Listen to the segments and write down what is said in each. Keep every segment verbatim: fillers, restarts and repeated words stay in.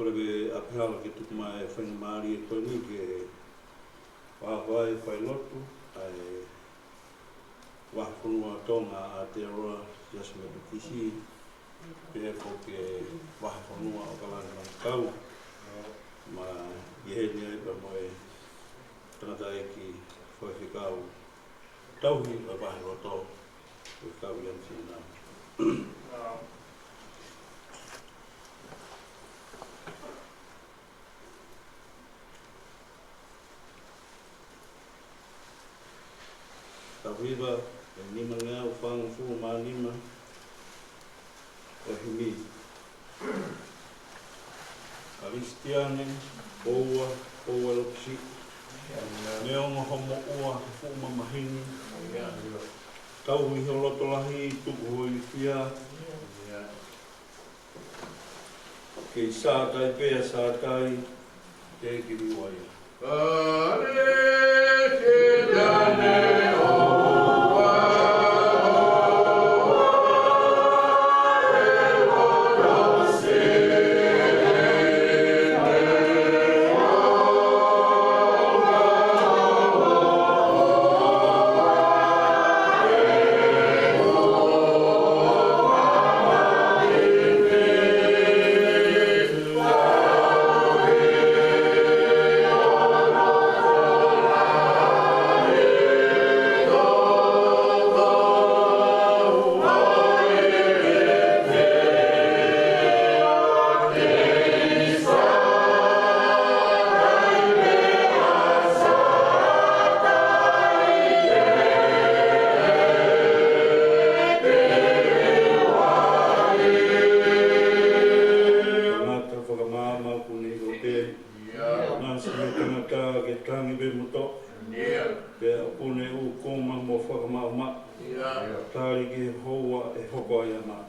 Kole pē ʻa Pehalo ke tuku mai e faingamālie ko eni ke vahevahe failotu ʻa e Vahefonua Tonga ʻa Aotearoa, Siasi Metotisi, pea ko e Vahefonua ʻAokalani Manukau, mo e ʻi heni ai pea mo e tangataʻeiki faifekau tauhi ʻo e vaheloto, ʻo e kau ʻi Anefina. Tau hiva e nimangeau fāngofulu mā nima ʻo e himi. Kalisitiane, ʻoua, ʻoua loki siʻi. Neongo hoʻo moʻua, fuʻu mamahi ni. Tauhi ho loto lahi, tuku ho ilifia. Kei Sātai pē ʻa Sātai, te ke liliu ai. Tangata fakamaama ʻoku ne ʻilo pē. Naʻa siʻi tangata ke tangi pē mo toʻo. Pea ʻoku ne ʻūkuma mo fakamaʻumaʻu. Tali ki he houa ʻe hoko ai ʻa e maʻu.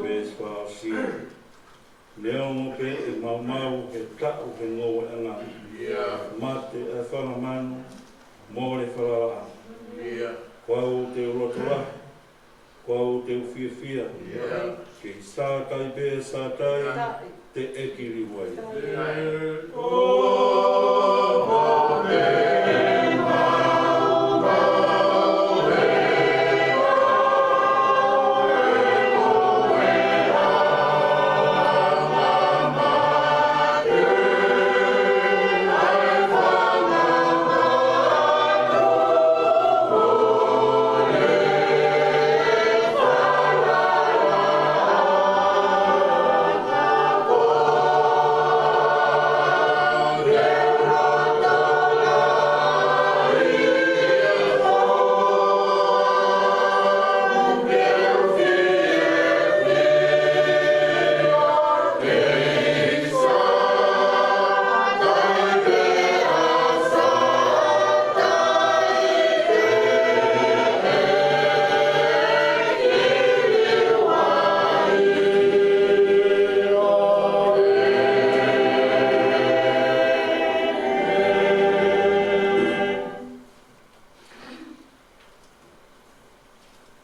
Veesi fā ʻo Siu. Neongo pē ʻe maumau he taʻu he ngoueʻanga, mate ʻa e fanga manu, mole falalaʻanga. Ko au te u loto lahi, ko au te u fiefia. Kei Sātai pē ʻa Sātai, te ke liliu ai.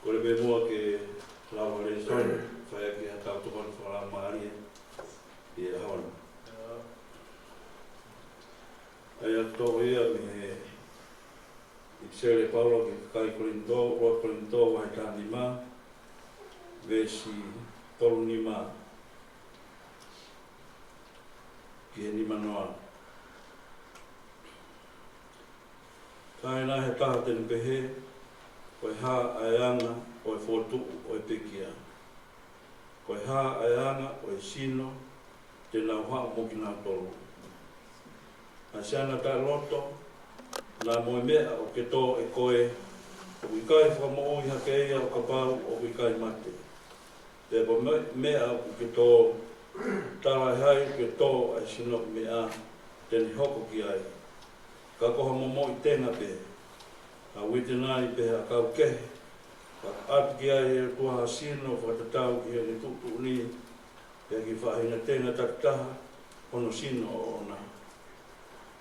Kole pē muʻa ke lava lēsoni, fai ʻaki ha tau tokoni fakalaumālie ʻi he ʻaho ni. ʻA ia ko e toʻo ia mei he ʻipiseli ʻa Paula ki he kakai Kolinitō, ua Kolinitō vahe taha nima, veesi tolu nima ki he nima noa. Ka ai nai ha taha te ne pehē, ko e hā ʻa e anga ʻo e fokotuʻu ʻo e pekia? Ko e hā ʻa e anga ʻo e sino te nau haʻu mo kinautolu? ʻA e siana taʻeloto, naʻa mo e meʻa ʻoku ke tō ʻe koe, ʻoku ʻikai fakamoʻui hake ia ʻo kapau ʻoku ʻikai mate. Pea ko e me-, meʻa ʻoku ke tō, talaʻehai ʻoku ke tō ʻa e sino meʻa te ne hoko ki ai. Ka ko ha momoʻi tenga pē, ha uitenai pe ha ʻakau kehe, ka ʻoatu ki ai ʻe he ʻOtua ha sino fakatatau ki heʻene tuʻutuʻuni, pea ki he faʻahinga tenga takitaha hono sino ʻoʻona.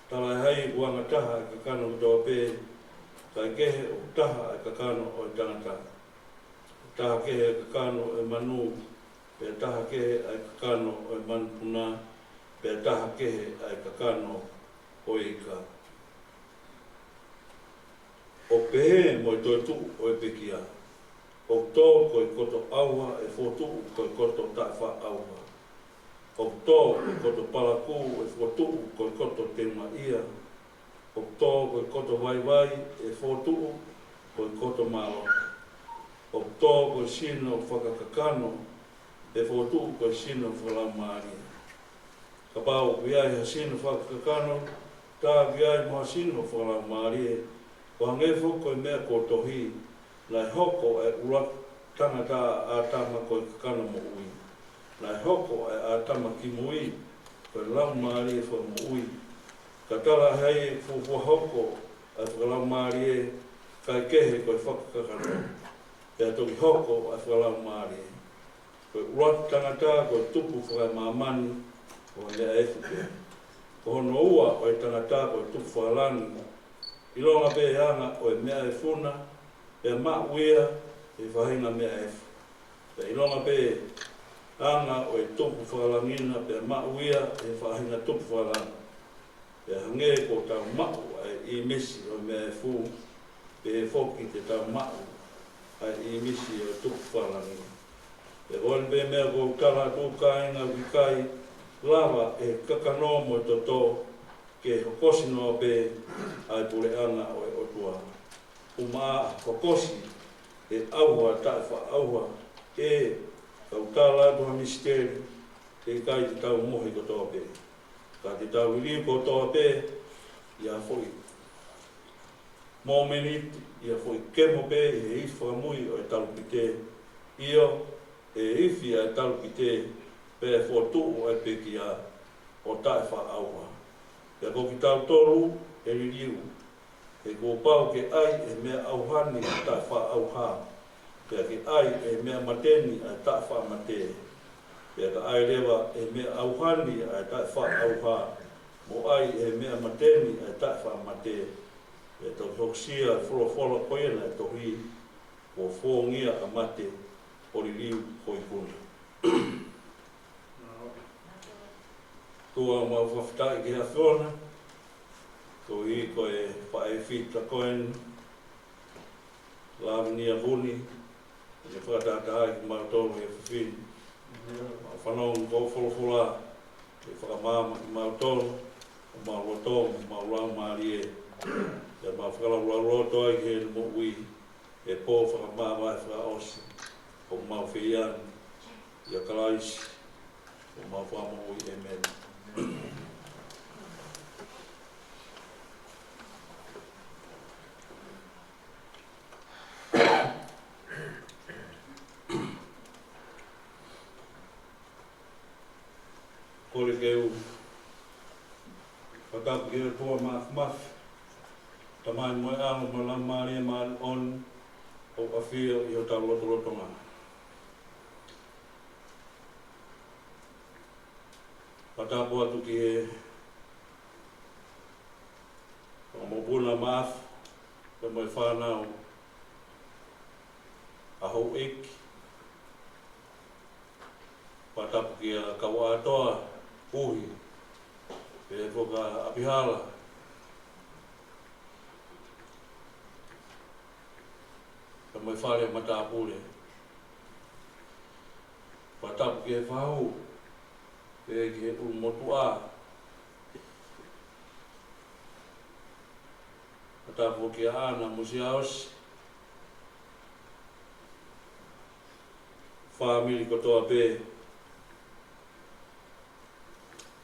Talaʻehai ʻoku anga taha ʻa e kakano kotoa pē, kae kehe ʻoku taha ʻa e kakano ʻo e tangata, taha kehe ʻa e kakano ʻo e manu, pea taha kehe ʻa e kakano ʻo e manupuna, pea taha kehe ʻa e kakano ʻo e ika. ʻOku pehē mo e toetuʻu ʻo e pekia, ʻoku tō ko e koto ʻauha ʻe fokotuʻu ko e koto taʻefaʻaʻauha. ʻOku tō ko e koto palakū ʻe fokotuʻu ko e koto teumaʻia. ʻOku tō ko e koto vaivai ʻe fokotuʻu ko e koto mālohi. ʻOku tō ko e sino fakakakano ʻe fokotuʻu ko e sino fakalaumālie. Kapau ʻoku ʻi ai ha sino fakakakano, tā ʻoku ʻi ai mo ha sino fakalaumālie, ʻo hangē foki ko e meʻa kuo tohi, naʻe hoko ʻa e ʻuluaki tangata ʻa ʻĀtama ko e kakano moʻui. Naʻe hoko ʻa ʻĀtama kimui ko e laumālie fakamoʻui. Ka talaʻehai ʻe fuofua hoko ʻa e fakalaumālie, kae kehe ko e fakakakano, pea toki hoko ʻa e fakalaumālie. Ko e ʻuluaki tangata ko e tupu fakaemāmani, ko e meʻa efu pē. Ko hono ua ʻo e tangata ko e tupu fakalangi. ʻIlonga pē anga ʻo e meʻa efu na, pea maʻu ia ʻe he faʻahinga meʻa efu. Pea ʻilonga pē anga ʻo e tupu fakalangi na, pea maʻu ia ʻe he faʻahinga tupu fakalangi. Pea hangē kuo tau maʻu ʻa e ʻīmisi ʻo e meʻa efu, pehē foki te tau maʻu ʻa e ʻīmisi ʻo e tupu fakalangi. Pea ko eni pē meʻa ʻoku ou tala atu, kāinga, ʻoku ʻikai lava ʻe he kakano mo e toto ke hokosi noa pē ʻa e puleʻanga ʻo e ʻOtua. ʻUmaʻā hokosi ʻe he ʻauha taʻefaʻaʻauha, ʻe, ka u tala atu ha misiteli, ʻe ʻikai te tau mohe kotoa pē. Ka te tau liliu kotoa pē ʻi ha foʻi mōmeniti, ʻi ha foʻi kemo pē ʻi he ifi fakamui ʻo e talupite, ʻio, ʻe ifi ʻa e talupite, pea fokotuʻu ʻa e pekia ʻo taʻefaʻaʻauha. Pea ko kitautolu ʻe liliu, he kuo pau ke ʻai ʻe he meʻa ʻauha ni ʻa e taʻefaʻaʻauha, pea ke ʻai ʻe he meʻa mate ni ʻa e taʻefaʻamate. Pea ka ʻai leva ʻe he meʻa ʻauha ni ʻa e taʻefaʻaʻauha, mo ʻai ʻe he meʻa mate ni ʻa e taʻefaʻamate, pea toki hokosia ʻa e folofola ko ia naʻe tohi, kuo fōngia ʻa mate, ʻo liliu ho ikuna. Tuku ā ʻemau fakafetaʻi ki he ʻAfiona, koeʻuhi ko e faʻēfita ko eni, Lavinia Vuni, ʻene fakatahatahaʻi kimautolu he efiafi ni. Mau fanongo ki hoʻo folofola, ke fakamaama kimautolu, ʻo mau loto, ʻo mau laumālie, ke mau fakalaulauloto ai ki heʻene moʻui, he pō fakamavae fakaʻosi ʻo ʻemau feʻiloaki ʻia Kalaisi ko homau Fakamoʻui, ʻēmeni. Kole ke u fakatapu ki he ʻOtua Māfimafi, Tamai mo e ʻAlo mo e Laumālie Māʻoniʻoni, ʻoku ʻafio ʻi hotau lotolotonga. Fakatapu atu ki he Fanga Mokopuna Maʻafu, pea mo e fānau, ʻa houʻeiki, fakatapu kia Kauʻātoa Uhi, pea mo Fakaʻapihala, pea mo e fale matāpule. Fakatapu ki he fahu, pea ki he ʻulumotuʻa. Ka Tapu kia ʻAna mo Siaosi, fāmili kotoa pē,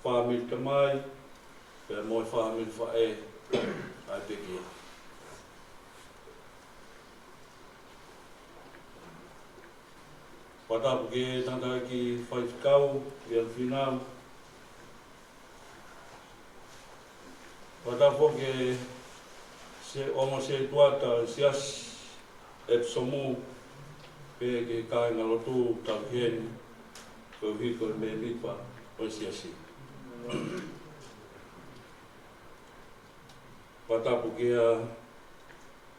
fāmili tamai, pea mo e fāmili faʻē ʻa e pekia. Fakatapu ki he tangataʻeiki faifekau, Liana Fīnau. Fakatapu ki he ongo sētuata ʻo e siasi ʻEpisomu, pea ki he kāingalotu tau heni, koeʻuhi ko e mēmipa ʻo e siasi. Fakatapu kia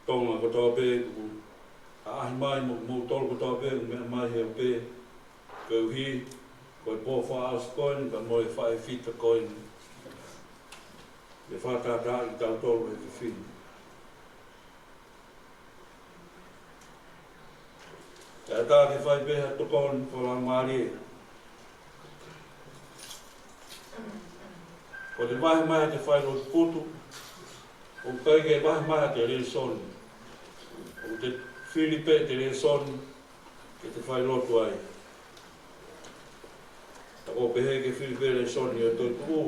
Tonga kotoa pē kuo ʻaʻahi mai mo kimoutolu kotoa pē kuo meʻa mai he ope, koeʻuhi ko e pō fakaʻosi ko eni pea mo e faʻē fita ko eni. Ke fakatātaaʻi kitautolu he fefine. Kae ʻatā ke fai pē ha tokoni fakalaumālie. Ko ʻete vahe mai ʻete failotu putu, ʻoku ʻikai ke vahe mai ʻete lēsoni. ʻOku te fili pē ʻete lēsoni ke te failotu ai. Ka ʻoku pehē ke fili pē lēsoni ʻo e toetuʻu,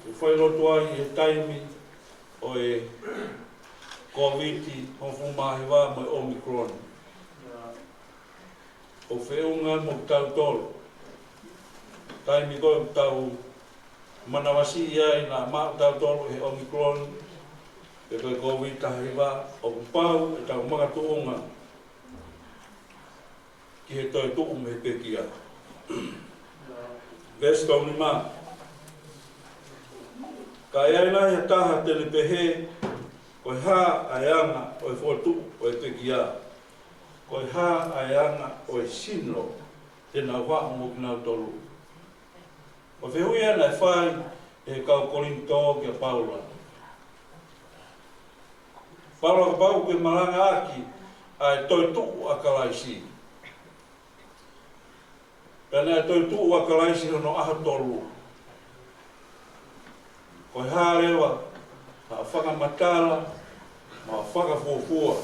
ʻo failotu ai he taimi ʻo e Kōviti hongofulu mā hiva mo e Omicron. ʻOku feʻunga mo kitautolu. Taimi ko ē ʻoku tau manavasiʻi ai naʻa maʻu kitautolu he Omicron, pe ko e Kōviti taha hiva, ʻoku pau ʻetau makatuʻunga ki he toetuʻu mei he pekia. Veesi tolu nima. Ka ʻi ai nai ha taha te ne pehē, ko e hā ʻa e anga ʻo e fokotuʻu ʻo e pekia? Ko e hā ʻa e anga ʻo e sino te nau haʻu mo kinautolu? Ko e fehuʻi ia naʻe fai ʻe he kau Kolinitō kia Paula. Paula, kapau ʻoku ke malangaʻaki ʻa e toetuʻu ʻa Kalaisi, pea naʻe toetuʻu ʻa Kalaisi hono ʻaho tolu, ko e hā leva haʻo fakamatala mo e fakafuofua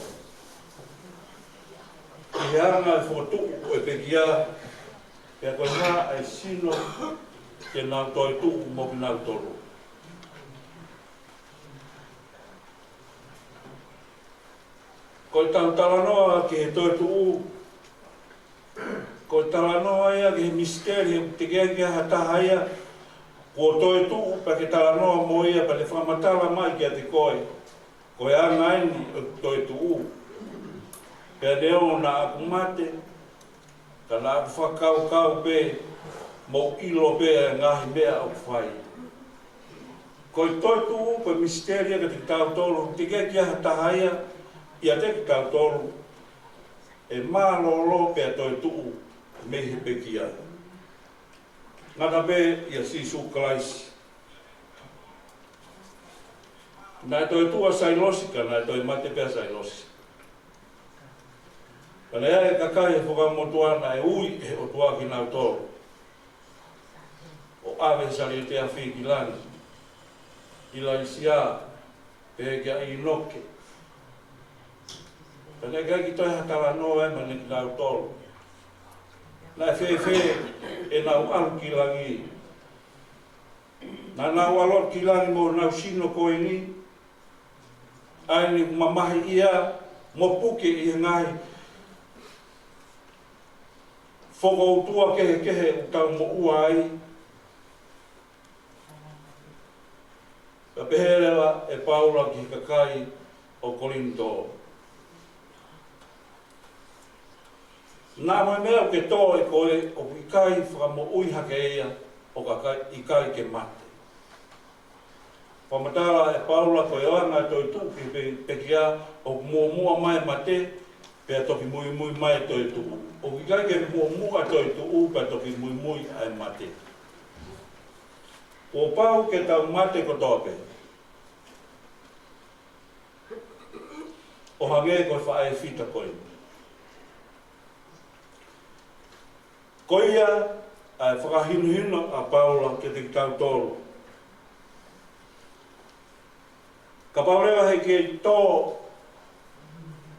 ki he anga ʻo e fokotuʻu ʻo e pekia, pea ko e hā ʻa e sino te nau toetuʻu mo kinautolu? Ko ʻetau talanoa ki he toetuʻu, ko e talanoa ia ki he misiteli, he teʻeki ai ke ʻi ai ha taha ia kuo toetuʻu pea ke talanoa mo ia pea ne fakamatala mai kiate koe ko e anga eni ʻo e toetuʻu. Pea neongo naʻa ku mate, ka naʻa ku fakakaukau pē mo ʻilo pē ʻa e ngaahi meʻa ʻoku fai. Ko e toetuʻu ko e misiteli ia kiate kitautolu, teʻeki ai ke ʻi ai ha taha ia ʻiate kitautolu ʻe mālōlō pea toetuʻu mei he pekia. Ngata pē ʻia Sīsū Kalaisi. Naʻe toetuʻu ʻa Sailosi, ka naʻe toe mate pē ʻa Sailosi. Ka naʻe ʻi ai e kakai he Fuakava Motuʻa naʻe ui ʻe he ʻOtua kinautolu ʻo ʻave he saliote afi ki langi, ʻIlaisiā, pehē kia ʻĪnoke. Pea naʻe ʻikai ke toe ha talanoa mai mo kinautolu. Naʻe fēfē ʻenau ʻalu ki langi? Naʻa nau ʻalu ki langi mo honau sino ko eni, ʻa eni ʻoku mamahiʻia mo puke ʻi he ngaahi fokoutua kehekehe ʻoku tau moʻua ai? Pea pehē leva ʻe Paula ki he kakai ʻo Kolinitō, naʻa mo e meʻa ʻoku ke tō ʻe koe ʻoku ʻikai fakamoʻui hake ia, ʻo ka ʻikai ke mate. Fakamatala ʻe Paula ko e anga ʻo e toetuʻu ki he pe-, pekia, ʻoku muʻomuʻa mai e mate, pea toki muimui mai e toetuʻu. ʻOku ʻikai ke muʻomuʻa e toetuʻu pea toki muimui ʻa e mate. Kuo pau ke tau mate kotoa pē, ʻo hangē ko e faʻē fita ko eni. Ko ia ʻa e fakahinohino ʻa Paula kiate kitautolu. Kapau leva he ʻikai ke tō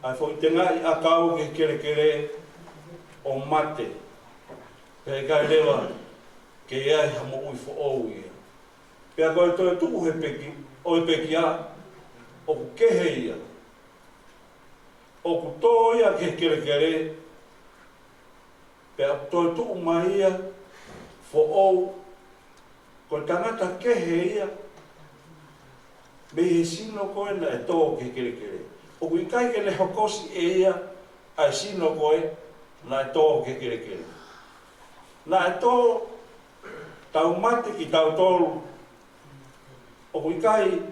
ʻa e foʻi tengaʻi ʻakau ki he kelekele ʻo mate, pea ʻikai leva ke ʻi ai ha moʻui foʻou ia. Pea ko e toetuʻu he peki, ʻo e pekia, ʻoku kehe ia. ʻOku tō ia ki he kelekele, pea toetuʻu mai ia foʻou, ko e tangata kehe ia mei he sino ko ē naʻe tō ki he kelekele. ʻOku ʻikai ke ne hokosi ʻe ia ʻa e sino ko ē naʻe tō ki he kelekele. Naʻe tō taumate kitautolu, ʻoku ʻikai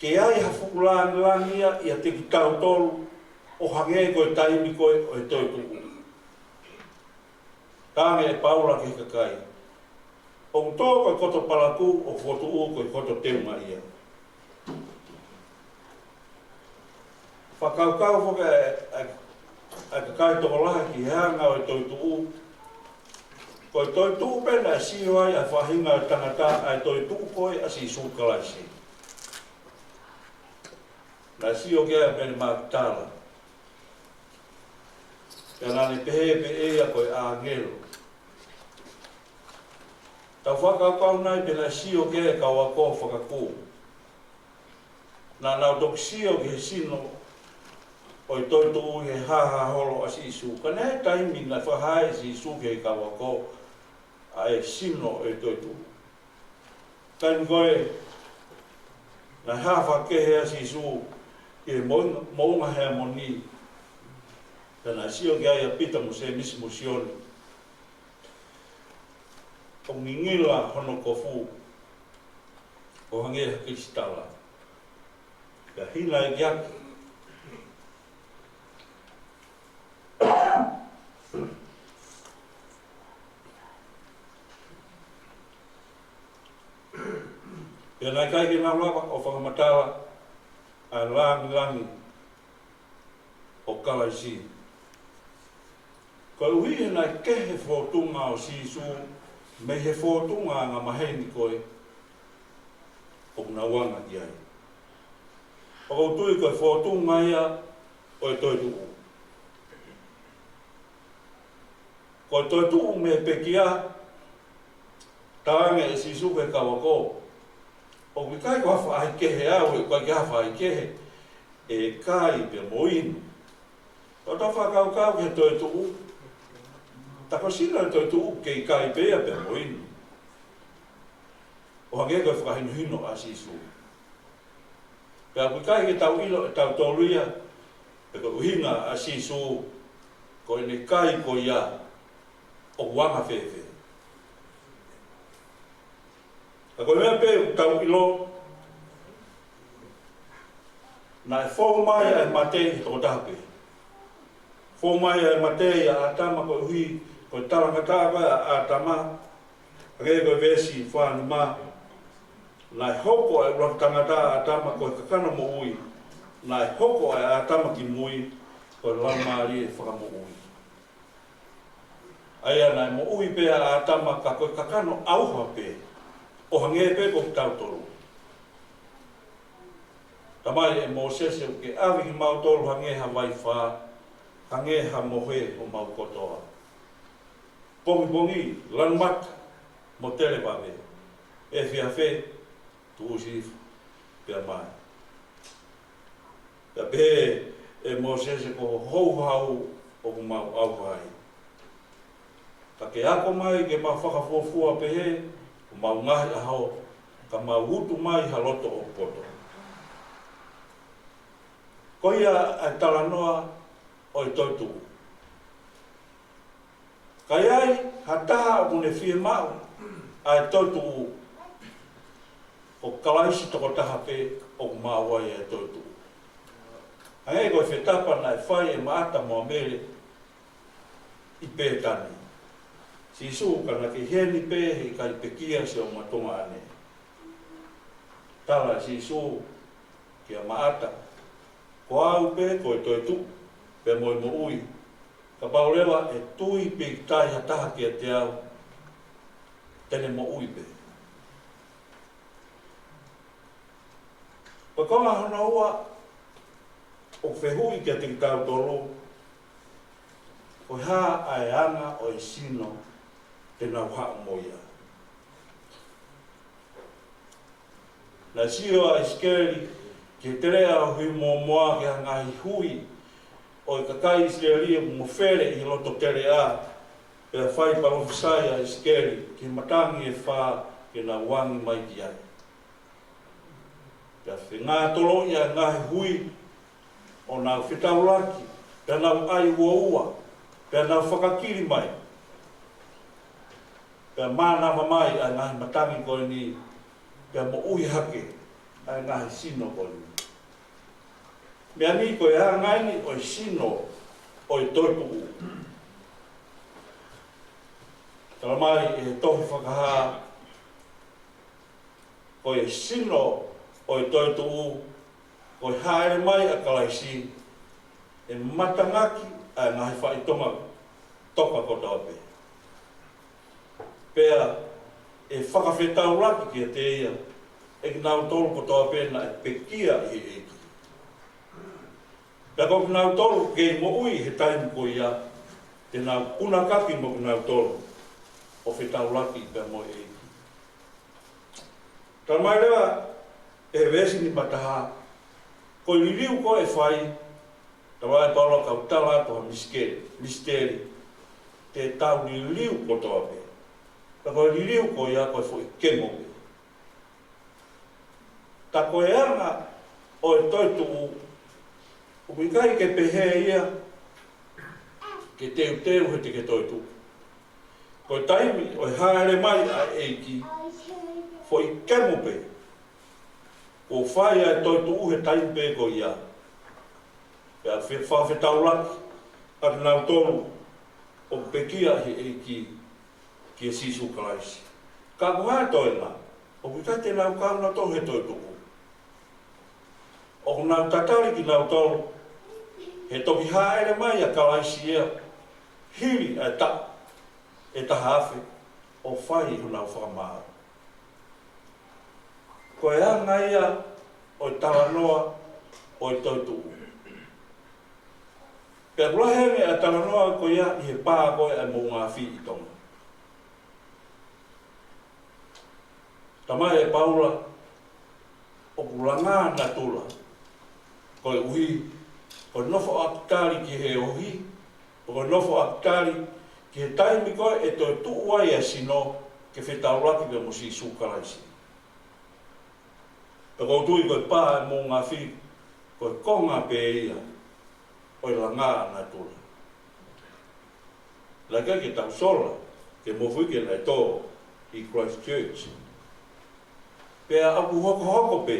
ke ʻi ai ha fuʻu lāngilangi ia ʻiate kitautolu ʻo hangē ko e taimi ko ē ʻo e toetuʻu. Talaange ʻe Paula ki he kakai, ʻoku tō ko e koto palakū, ʻoku fokotuʻu ko e koto teunga ia. Fakakaukau foki ʻa e, ʻa e, ʻa e kakai tokolahi ki he anga ʻo e toetuʻu. Ko e toetuʻu pē naʻe sio ai ʻa e faʻahinga ʻo e tangata, ʻa e toetuʻu ko ē ʻa Sīsū Kalaisi. Naʻe sio ki ai ʻa Mele Makitala. Pea naʻa ne pehē pē ʻe ia ko e ʻāngelo. Tau fakakaukau nai pe naʻe sio ki ai e kau ako fakakū. Naʻa nau toki sio ki he sino ʻo e toetuʻu ʻi he hāhā holo ʻa Sīsū. Ka naʻe taimi naʻe fakahā ʻe Sīsū ki he kau ako ʻa e sino ʻo e toetuʻu. Taimi ko ē naʻe hā fakehe ai ʻa Sīsū ʻi he moʻunga, moʻunga Heamoni. Pea naʻe sio ki ai ʻa Pita mo Sēmisi mo Sione. ʻO ngingila hono kofu ʻo hangē ha kilisitala. Pea hina ʻekiaki. Pea naʻe ʻikai ke nau lava ʻo fakamatala ʻa e lāngilangi ʻo Kalaisi. Koeʻuhi he naʻe kehe e fōtunga ʻo Sīsū mei he fōtunga angamaheni ko ē ʻoku nau anga ki ai. ʻOku ou tui ko e fōtunga ia ʻo e toetuʻu. Ko e toetuʻu mei he pekia, talaange ʻe Sīsū ki he kau ako, ʻoku ʻikai ko ha faʻahikehe au, he ʻoku ʻikai ke ha faʻahikehe, ʻe kai pea mo inu. Tau fakakaukau ki he toetuʻu. Tā ko e sino ʻo e toetuʻu kei kai pē ia pea mo inu. ʻO hangē ko e fakahinohino ʻa Sīsū. Pea ʻoku ʻikai ke tau ʻilo ʻe tautolu ia, pe ko e ʻuhinga ʻa Sīsū, ko ʻene kai ko ia ʻoku anga fēfē. Ka ko e meʻa pē ʻoku tau ʻilo, naʻe fou mai ʻa e mate ʻi he tokotaha pē. Fou mai ʻa e mate ʻia ʻĀtama koeʻuhi ko e talangataʻa ko ē ʻa ʻĀtama, hangē ko e veesi fā nima, naʻe hoko ʻa e ʻuluaki tangata ʻa ʻĀtama ko e kakano moʻui, naʻe hoko ʻa ʻĀtama kimui ko e laumālie fakamoʻui. ʻA ia naʻe moʻui pē ʻa ʻĀtama ka ko e kakano ʻauha pē, ʻo hangē pē ko kitautolu. Talamai ʻe Mōsese ʻoku ke ʻave kimautolu hangē ha vaifā, hangē ha mohe homau kotoa. Pongipongi, lanu mata, mo televave, efiafi, tuʻusi hifo, pea mate. Pea pehē ʻe Mōsese ko ho houhau ʻoku mau ʻauha ai. Ka ke ako mai ke mau fakafuofua pehē, ʻoku mau ngaahi ʻaho, ka mau utu mai ha loto ʻoku poto. Ko ia ʻa e talanoa ʻo e toetuʻu. Ka ʻi ai ha taha ʻoku ne fiemaʻu ʻa e toetuʻu, ko Kalaisi tokotaha pē ʻoku maʻu ai ʻa e toetuʻu. Hangē ko e fetapa naʻe fai ʻe Maʻata mo Mele ʻi Pētani. Sīsū, ka naʻa ke ʻi heni pē he ʻikai pekia siʻomo tuongaʻane. Tala ʻe Sīsū kia Maʻata, ko au pē ko e toetuʻu, pea mo e moʻui. Kapau leva ʻe tui pīkitai ha taha kiate au, te ne moʻui pē. Ko e konga hono ua ʻoku fehuʻi kiate kitautolu, ko e hā ʻa e anga ʻo e sino te nau haʻu mo ia. Naʻe sio ʻa ʻIsikeli ki he teleʻa ʻo e hui mōmoa ki he ngaahi hui ʻo e kakai ʻIsileli ʻoku mofele ʻi he loto teleʻa, pea fai palōfisai ʻa ʻIsikeli ki he matangi ʻe fā ke nau angi mai ki ai. Pea fengātoloʻi ʻa e ngaahi hui ʻo nau fetaulaki, pea nau ʻai uaua, pea nau fakakili mai. Pea mānava mai ʻa e ngaahi matangi ko eni, pea moʻui hake ʻa e ngaahi sino ko eni. Meʻa ni ko e anga eni ʻo e sino ʻo e toetuʻu. Talamai ʻe he tohi Fakahā, ko e sino ʻo e toetuʻu, ko e hāʻele mai ʻa Kalaisi, ʻe matangaki ʻa e ngaahi faʻitoka kotoa pē. Pea ʻe fakafetaulaki kiate ia ʻa kinautolu kotoa pē naʻe pekia ʻe he ʻEiki. Pea ko kinautolu kei moʻui he taimi ko ia, te nau punakaki mo kinautolu ʻo fetaulaki pea mo e ʻEiki. Talamai leva ʻe he veesi nimataha, ko e liliu ko ē ʻe fai, talamai ʻe Paula, kau tala atu ha misike-, misiteli, te tau liliu kotoa pē. Ka ko e liliu ko ia ko e foʻi kemo pē. Ka ko e anga ʻo e toetuʻu, ʻoku ʻikai ke pehē ia ke teuteu he te ke toetuʻu. Ko e taimi ʻo e hāʻele mai ʻa e ʻEiki, foʻi kemo pē, kuo fai ʻa e toetuʻu he taimi pē ko ia. Pea fe-, fakafetaulaki ʻa kinautolu ʻoku pekia ʻe he ʻEiki kia Sīsū Kalaisi. Ka ko e hā e toenga? ʻOku ʻikai te nau kau nautolu he toetuʻu. ʻOku nau tatali kinautolu he toki hāʻele mai ʻa Kalaisi ia hili ʻa e taʻu ʻe taha afe ʻo fai honau fakamaau. Ko e anga ia ʻo e talanoa ʻo e toetuʻu. Pea ʻoku lahi ange ʻa e talanoa ko ia ʻi he pā ko ē ʻa e moʻunga afi ʻi Tonga. Talamai ʻe Paula, ʻoku langā natula. Koeʻuhi, ko e nofo ʻakitali ki he ohi, ko e nofo ʻakitali ki he taimi ko ē ʻe toetuʻu ai ʻa e sino ke fetaulaki pea mo Sīsū Kalaisi. Pea ʻoku ou tui ko e pā ʻa e moʻunga afi, ko e konga pē ia ʻo e langā natula. Lahi ke tau sola, ke mofuike naʻe tō ʻi Christchurch. Pea ʻoku hokohoko pē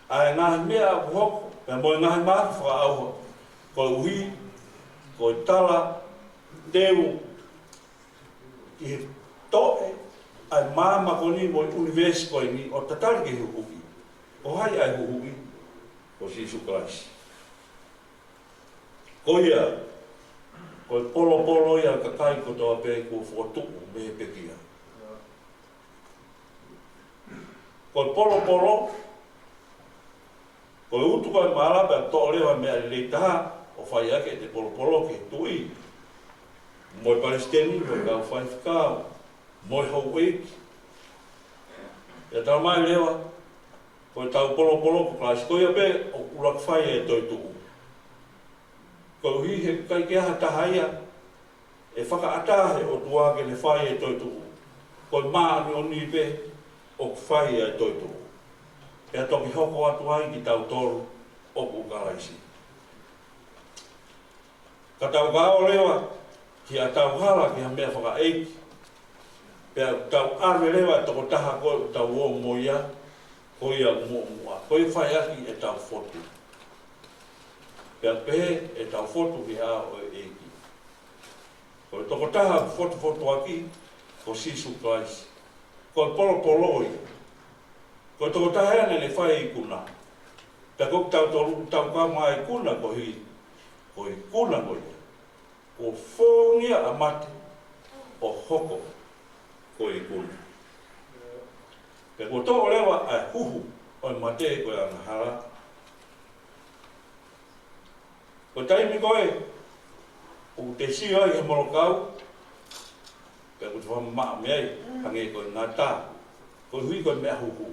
ʻa e ngaahi meʻa ʻoku hoko, pea mo e ngaahi mahaki fakaʻauha, koeʻuhi ko e talateu ki he toʻe ʻa e māmani ko eni mo e ʻunivēsi ko eni ʻo tatali ki he huhuʻi. Ko hai ʻa e huhuʻi? Ko Sīsū Kalaisi. Ko ia, ko e polopolo ia ʻa e kakai kotoa pē kuo fokotuʻu mei he pekia. Ko e polopolo, ko e utu ko ē ʻa e mala pea toʻo leva e meʻa lelei taha ʻo fai ʻaki ʻete polopolo ki he tuʻi, mo e palesiteni, mo e kau faifekau, mo e houʻeiki. Pea talamai leva, ko ʻetau polopolo ko Kalaisi, ko ia pē ʻoku ʻuluaki fai e toetuʻu. Koeʻuhi he ʻikai ke ʻi ai ha taha ia ʻe fakaʻatā he ʻOtua ke ne fai e toetuʻu. Ko e māʻoniʻoni pē ʻoku fai e toetuʻu. Pea toki hoko atu ai kitautolu ʻoku Kalaisi. Ka tau kau leva ki haʻatau hala ki ha meʻa fakaʻeiki. Pea tau ʻave leva e tokotaha ko ē ʻoku tau ō mo ia, ko ia ʻoku muʻomuʻa. Ko ia ʻoku fai ʻaki ʻetau fotu. Pea pehē ʻetau fotu ki he ʻao ʻo e ʻEiki. Ko e tokotaha ʻoku fotufotuaki ko Sīsū Kalaisi. Ko e polopolo ia. Ko e tokotaha ia naʻa ne fai e ikuna. Pea ko kitautolu ʻoku tau kau mai ikuna koeʻuhi, ko e ikuna ko ia kuo fōngia ʻa mate ʻo hoko ko e ikuna. Pea kuo toʻo leva ʻa e huhu ʻo e mate ko e angahala. Ko e taimi ko ē ʻoku te sio ai he molokau, pea ʻoku te fakamamaʻo mei ai, hangē ko e ngata, koeʻuhi ko e meʻa huhu.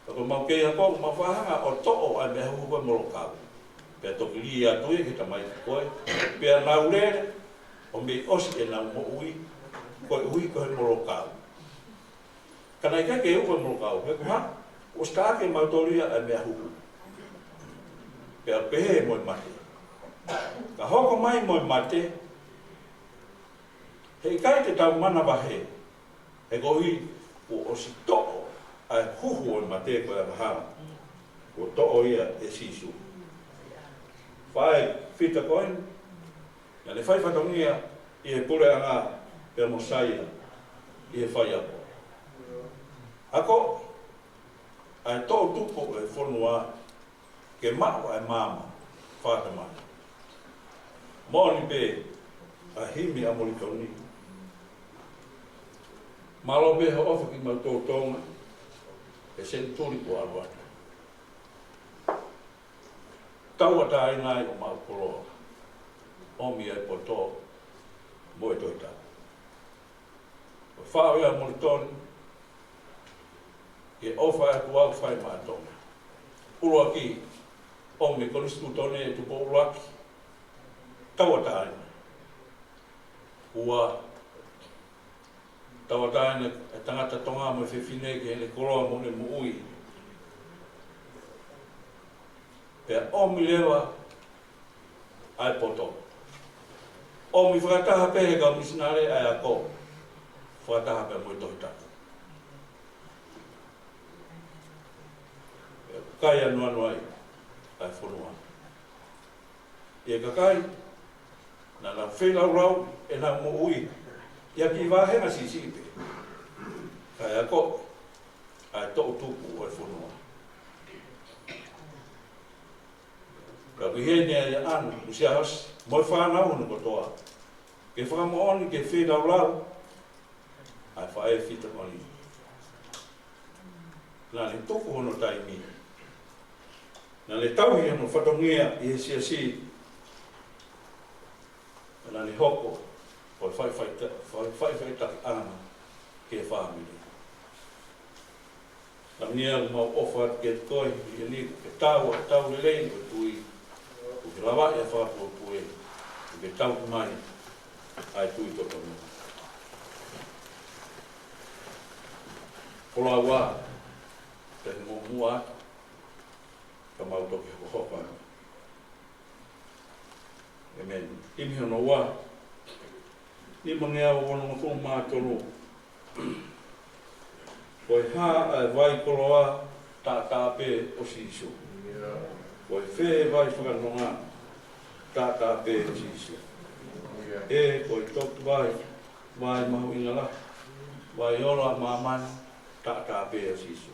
Pea ko ʻemau kei ako, ʻoku mau fakahanga ʻo toʻo ʻa e meʻa huhu ko ē he molokau. Pea toki lī atu ia ki he tamaiki ko ē, pea nau lele, ʻo mei ʻosi ʻenau moʻui, koeʻuhi ko e molokau. Ka naʻe ʻikai ke uko e molokau, he ko e hā, ʻosi taʻaki ʻe mautolu ia ʻa e meʻa huhu. Pea pehē mo e mate. Ka hoko mai mo e mate, heʻikai te tau manavahē, he koeʻuhi kuo ʻosi toʻo ʻa e huhu ʻo e mate ko e angahala. Kuo toʻo ia ʻe Sīsū. Fai fita ko eni, naʻa ne fai fatongia ʻi he puleʻanga pea mo Saia ʻi he faiako. Ako, ʻa e toʻutupu ʻo e fonua ke maʻu ʻa e maama fakatamaki. Moʻoni pē ʻa e himi ʻa Molitoni. Mālō pē hoʻo ʻofa kimautolu Tonga he senituli kuo ʻalu atu. Tauʻatāina ai ʻo maʻu koloa. ʻOmi ʻa e poto mo e Tohi Tapu. ʻO fai ʻa Molitoni, ke ʻofa atu au fai maʻa Tonga. ʻUluaki, ʻomi e Konisitūtone ʻe Tupou ʻUluaki. Tauʻatāina. Ua, tauʻatāina e tangata Tonga mo e fefine ki heʻene koloa mo ʻene moʻui. Pea ʻomi leva ʻa e poto. ʻOmi fakataha pē he kau misinale ʻa e ako. Fakataha pē mo e Tohi Tapu. Pea kai anoano ai ʻa e fonua. ʻI he kakai, naʻa nau feilaulau ʻenau moʻui ʻi ha kiʻi vāhenga siʻisiʻi pē. Kae ako ʻa e toʻutupu ʻo e fonua. Ka ʻoku ʻi heni ʻa ʻAna Lusiasi mo e fānau hono kotoa, ke fakamoʻoni ke feilaulau ʻa e faʻē fita ko eni. Naʻa ne tuku hono taimi. Naʻa ne tauhi hono fatongia ʻi he siasi. Naʻa ne hoko ko e faʻifaʻita-, faʻi-, faʻifaʻitakiʻanga ki he fāmili. Naʻa ne ʻoku mau ʻofa atu kiate koe, ʻi he ʻikai ke tau ʻa e tau lelei ʻo e tui, ʻoku ke lavaʻi ʻa e fakapuepue, ʻoku ke tauhi mai ʻa e tui totonu. Folau ā, pea mo muʻa, ka mau toki hokohoko atu. ʻĒmeni. Himi hono ua, nimangeau onongofulu mā tolu. Ko e hā ʻa e vai koloa taʻataʻa pē ʻo Sīsū? Ko e fē vai fakanonga taʻataʻa pē ʻo Sīsū? ʻE, ko e toki vai, vai mahuʻinga lahi, vai ola ʻa māmani taʻataʻa pē ʻo Sīsū.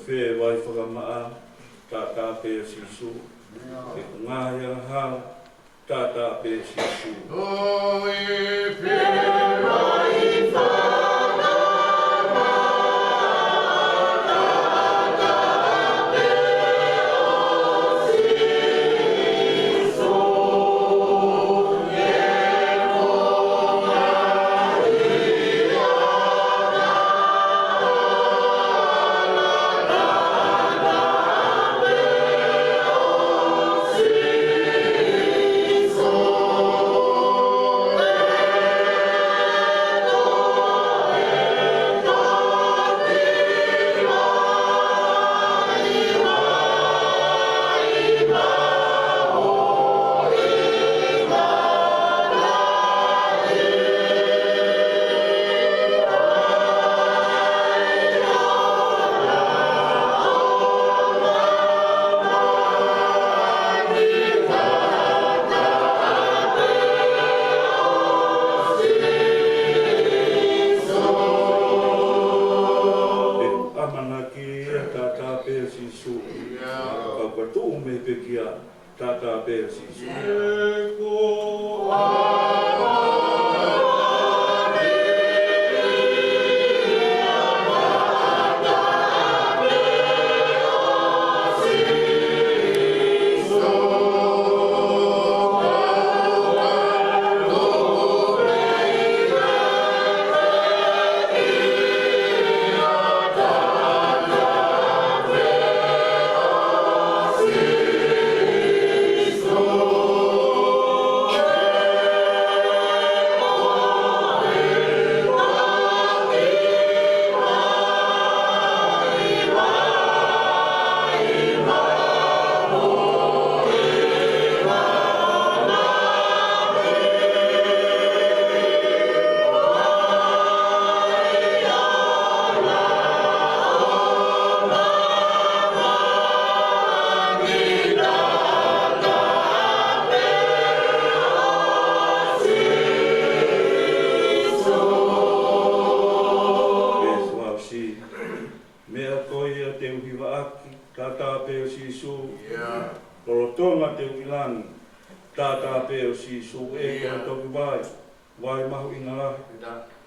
Fē vai fakamaʻa taʻataʻa pē ʻo Sīsū? Ke ngaahi angahala taʻataʻa pē ʻo Sīsū. Tuʻu mei he pekia, taʻataʻa pē ʻo Sīsū. Meʻa ko ia te u hivaʻaki, taʻataʻa pē ʻo Sīsū. Lolotonga te u ʻi langi, taʻataʻa pē ʻo Sīsū. ʻE ko e toki vai, vai mahuʻinga lahi,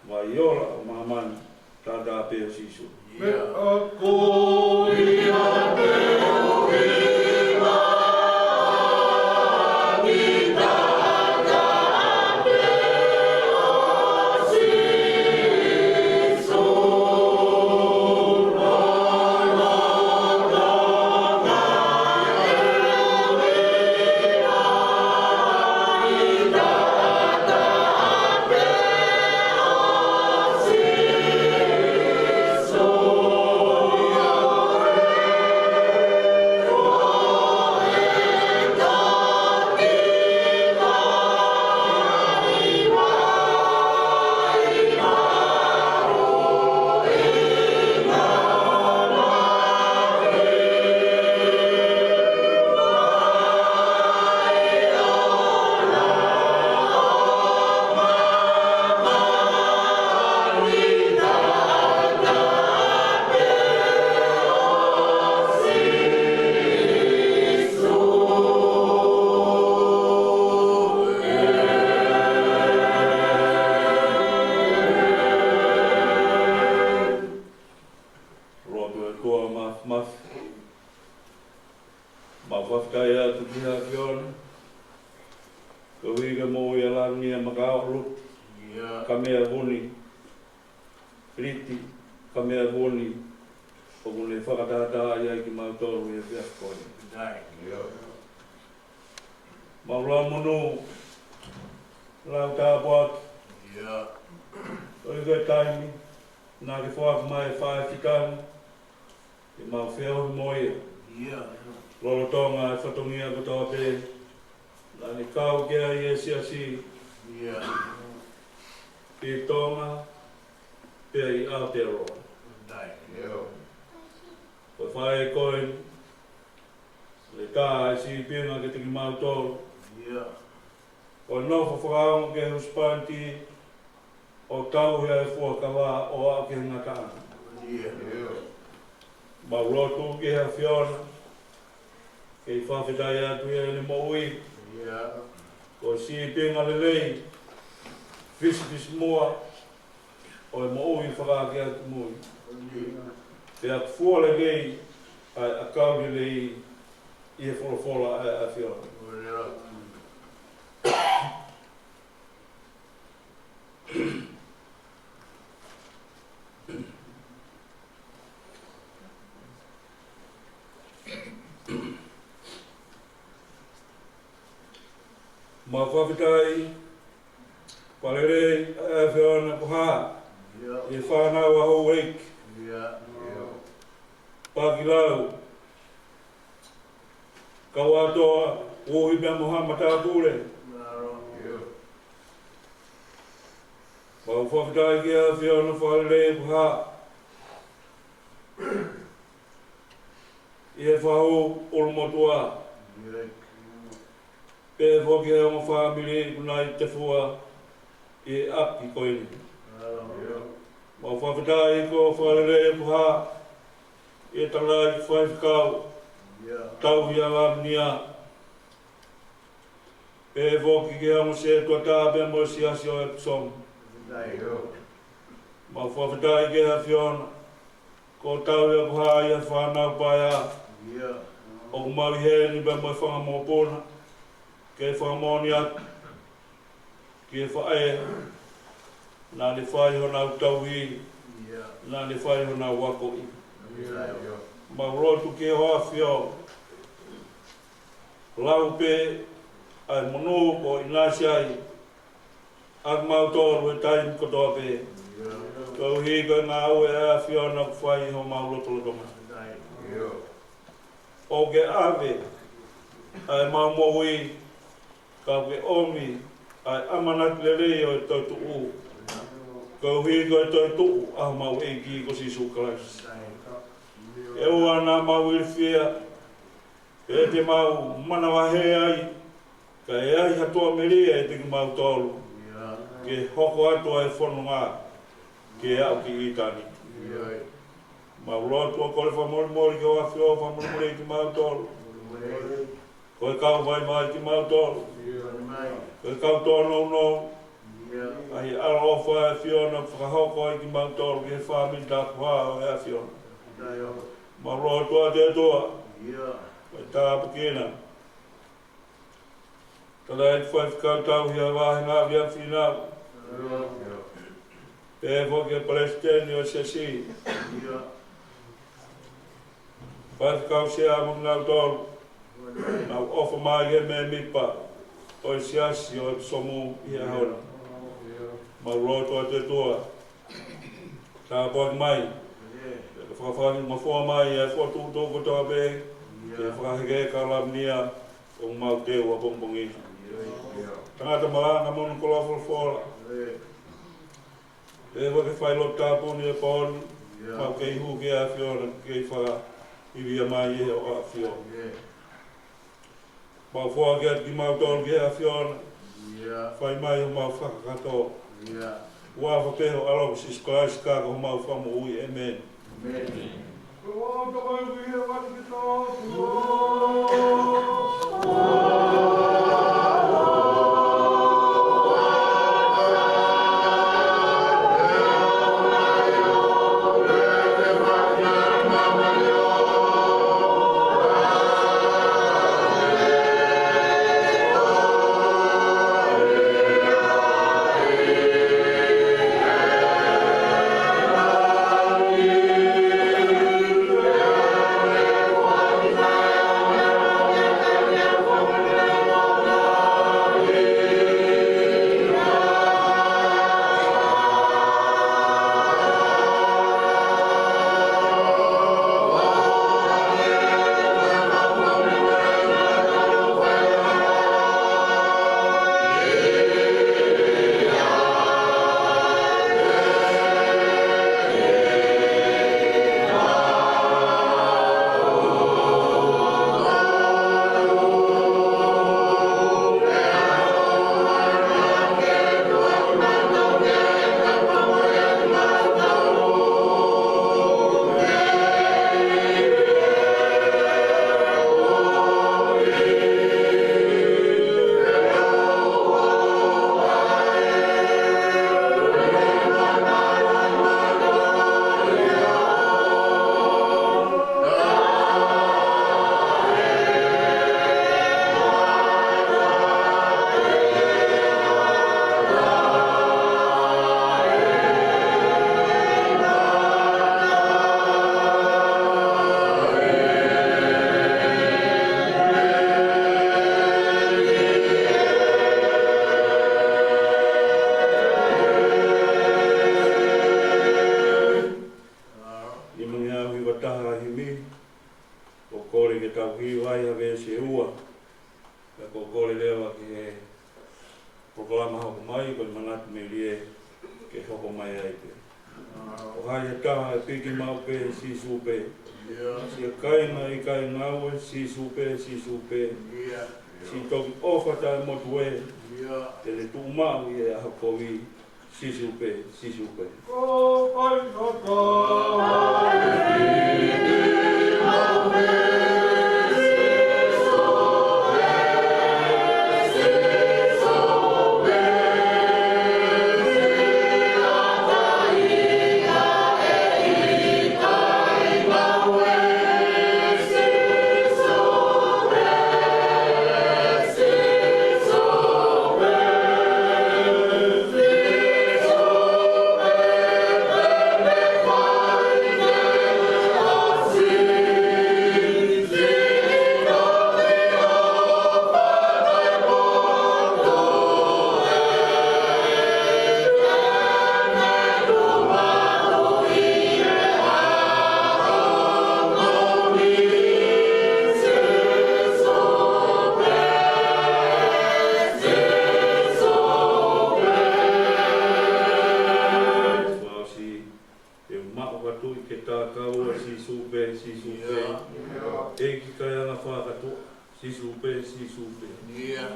vai ola ʻo māmani, taʻataʻa pē ʻo Sīsū. Meʻa ko ia te u hivaʻaki, taʻataʻa pē ʻo Sīsū. Lotu ʻa e ʻOtua Māfimafi. Mau fakafetaʻi atu ki he ʻAfiona, koeʻuhi ko e moʻui ʻa Langi ʻa Makaʻo Luti, ka meʻa vuni, Liti, ka meʻa vuni, ʻoku ne fakatahatahaʻi ai kimautolu ʻi he efiafi ko eni. Mau lau monū, lau tāpuaki, koeʻuhi ko e taimi naʻa ke foaki mai e faʻē fika ni, ke mau feohi mo ia. Lolotonga e fatongia kotoa pē naʻa ne kau ki ai e siasi ʻi Tonga, pea ʻi Aotearoa. Ko e faʻē ko eni, ne tā e sīpinga kiate kimautolu. Ko e nofo fakaongo ki he husepāniti, ʻo tauhi ʻa e fuakava ʻo aʻu ki he ngataʻanga. Mau lotu ki he ʻAfiona, kei fakafetaʻi atu ʻi heʻene moʻui. Ko e sīpinga lelei, fisifisimuʻa ʻo e moʻui fakaakeake mui. Pea fua lelei ʻa e ʻakau lelei ʻi he folofola ʻa e ʻAfiona. Mau fakafetaʻi, fakalelei ʻa e ʻAfiona ko Hā, ʻi he fānau ʻa Houʻeiki Pakilau, Kauatoa, Uhi pea mo Haʻa Matāpule. Mau fakafetaʻi ki he ʻAfiona, fakalelei ko Hā, ʻi he fahu ʻulumotuʻa. Pehē foki ki he ongo fāmili ʻoku nau ʻi Tefua ʻi he ʻapi ko eni. Mau fakafetaʻi ko e fakalelei ko Hā ʻi he tangataʻeiki faifekau, Tauhi ʻa Lavenia. Pehē foki ki he ongo sētuata pea mo e siasi ʻo Epsom. Mau fakafetaʻi ki he ʻAfiona, ko e tauhi ʻoku hā ʻi he fānau paea ʻoku mau ʻi heni pea mo e fanga mokopuna, ke fakamoʻoni atu ki he faʻē, naʻa ne fai honau tauhi, naʻa ne fai honau akoʻi. Mau lotu ki he ʻAfiona, lau pē ʻa e monū kuo ʻinasi ai ʻa kimautolu he taimi kotoa pē. Koeʻuhi ko e ngāue ʻa e ʻAfiona ʻoku fai ʻi homau lotolotonga. ʻOkú ke ʻave ʻa ʻemau moʻui, ka ke ʻomi ʻa e ʻamanaki lelei ʻo e toetuʻu. Koeʻuhi ko e toetuʻu ʻa homau ʻEiki ko Sīsū Kalaisi. ʻE ʻoua naʻa mau ilifia, pea te mau manavahē ai, ka ʻe ʻi ai ha tuʻamelie ʻiate kimautolu, ke hoko atu ʻa e fononga ke aʻu ki ʻitāniti. Mau lotu ʻo kole fakamolemole ki he ʻAfiona, fakamolemole kimautolu. Ko e kau vaivai kimautolu. Ko e kau tōnounou. ʻA e ʻaloʻofa ʻa e ʻAfiona fakahoko ai kimautolu ki he fāmili tapuhā ʻo e ʻAfiona. Mau lotu atu ʻOtua, ko e tāpuekina. Tala ʻEiki Faifekau Tauhi ʻa e Vāhenga ʻAviʻavi Fīnau. Pehē foki ki he Palesiteni ʻo e Siasi. Faifekau Sea mo kinautolu naʻa nau ʻofa mai ki he mēmipa ʻo e siasi ʻo Epsom ʻi he ʻaho ni. Mau lotu atu ʻOtua, tāpuaki mai. Ke fakafaingofua mai ʻa e fokotuʻutuʻu kotoa pē. Ke fakaheka ʻa Lavenia ʻoku mau teu ʻapongipongi. Tangata malanga mo hono koloa folofola. ʻE ʻoua ke fai lotu tāpuni ʻi he pō ni. Mau kei hū ki he ʻAfiona, kei fakaivia mai ʻe hoʻo ʻAfio. Mau foaki atu kimautolu ki he ʻAfiona. Fai mai homau fakakakato. ʻI he huafa pē ho ʻAlo ko Sīsū Kalaisi ko homau Fakamoʻui. ʻĒmeni. Nimangeau hiva taha himi, ʻoku kole ke tau hiva ai ha veesi ʻe ua. Pea ʻoku kole leva ki he polokalama hoko mai, ko e manatu melie ke hoko mai ai pē. Ko hai ha taha ʻe piki maʻu pē Sīsū pē. Siʻa kāinga ʻikai ngāue, Sīsū pē, Sīsū pē. Siʻi toki ʻofa taʻemotu ē, te ne tuʻu maʻu ʻi he ʻaho kovi. Sīsū pē, Sīsū pē. Sīsū pē, Sīsū pē. ʻIo.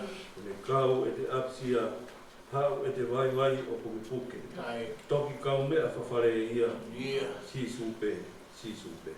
ʻE kau ʻete ʻapisia, haʻu ʻete vaivai ʻo pukepuke. ʻIo. Toki kaumeʻa fafale ia. ʻIo. Sīsū pē, Sīsū pē.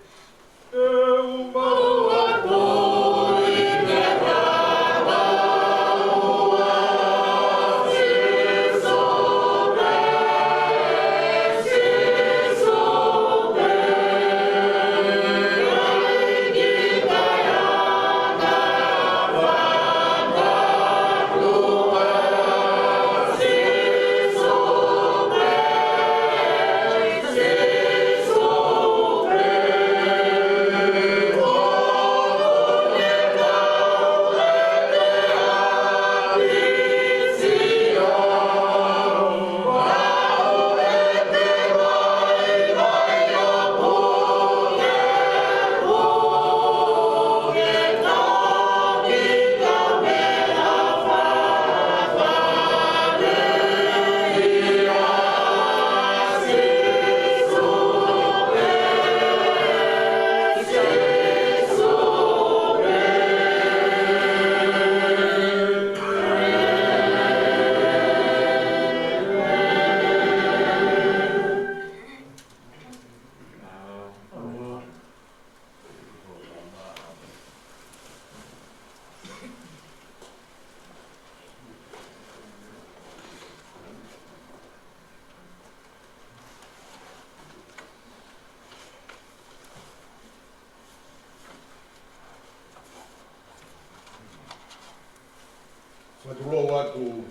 Fakatulou atu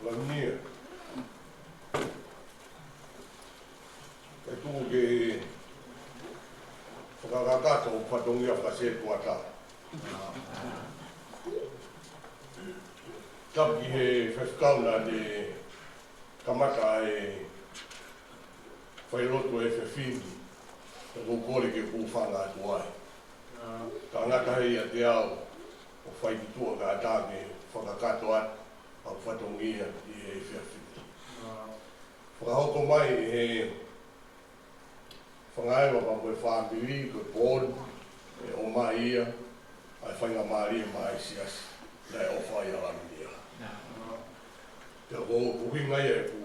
Lavinia. Kae tuku ke fakakakato ʻa e fatongia fakasētuata. Tapu ki he faifekau naʻa ne kamata ʻa e failotu ʻo e efiafi ni, ʻoku ou kole ke u hūfanga atu ai. Ka ngata heʻiate au, ʻoku fai ki tuʻa kae ʻatā ke fakakakato atu ʻa e fatongia ʻi he efiafi ni. Fakahoko mai ʻe he fanga ʻeva pea mo e fāmili ko e pooni, ʻe ʻomai ia ʻa e faingamālie maʻa e siasi naʻe ʻofa ai ʻa Lavinia. Pea ko e ʻuhinga ia ʻeku,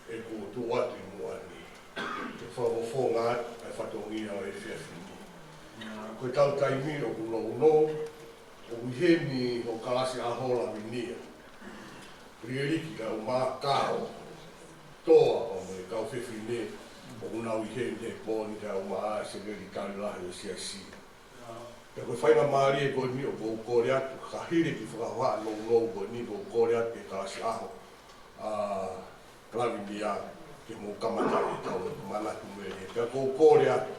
ʻeku tuʻu atu ʻi muʻa ni, ke fakafofonga atu ʻa e fatongia ʻo e efiafi ni. Ko ʻetau taimi ʻoku nounou, ʻoku ʻi heni hoʻo kalasi ʻaho Lavinia. Liliu ki he kau mākau, toa pea mo e kau fefine, ʻoku nau ʻi heni he pō ni, kae ʻumaʻā ʻa e sekelitali lahi ʻo e siasi. Pea ko e faingamālie ko eni ʻoku ou kole atu, ka hili ki he fakahohaʻa nounou ko eni ʻoku ou kole atu ki he kalasi ʻaho ʻa Lavinia ke mou kamata ʻetau manatu melie. Pea ʻoku ou kole atu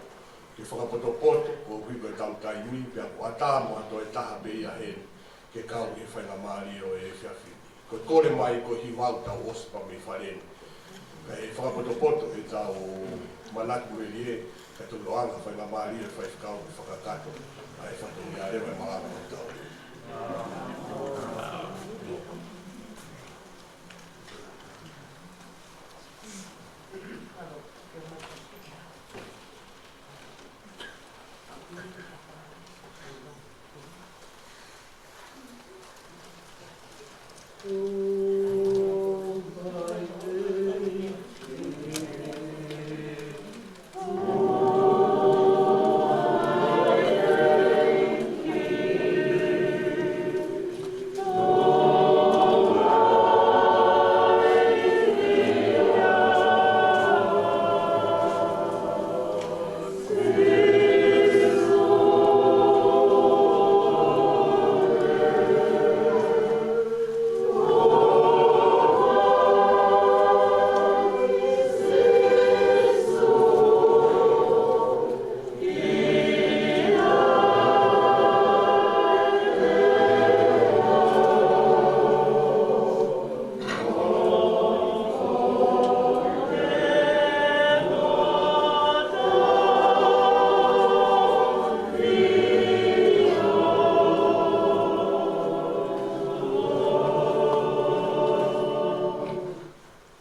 ke fakapotopoto, koeʻuhi ko ʻetau taimi, pea ʻoku ʻatā mo ha toe taha pē ia heni ke kau ki he faingamālie ʻo e efiafi ni. Ko e kole mai ko e hiva ʻoku tau ʻosi pē mei fale ni. Kae fakapotopoto ʻetau manatu melie, kae toki ʻoange ha faingamālie ʻe he faifekau ke fakakakato ʻa e fatongia leva ʻe malava ʻetau.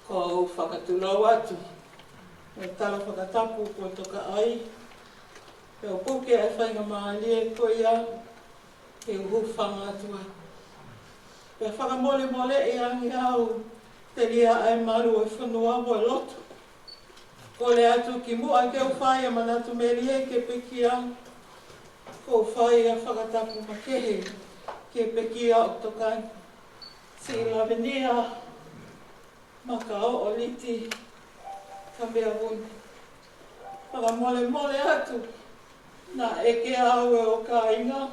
Ko u fakatulou atu mo e tala fakatapu kuo toka ai, pea u puke ʻa e faingamālie ko ia Ke u hūfanga atu ai. Pea fakamolemoleʻi ange au, telia ʻa e malu ʻo e fonua mo e loto. Kole atu kimuʻa ke u fai ʻa e manatu melie ke pekia. Ko u fai ʻa e fakatapu makehe ke pekia ʻo tokanga. Siʻi Lavenia Makaoʻo Liti Kameavuni. Fakamolemole atu, naʻe ʻeke au ʻe hoku kāinga.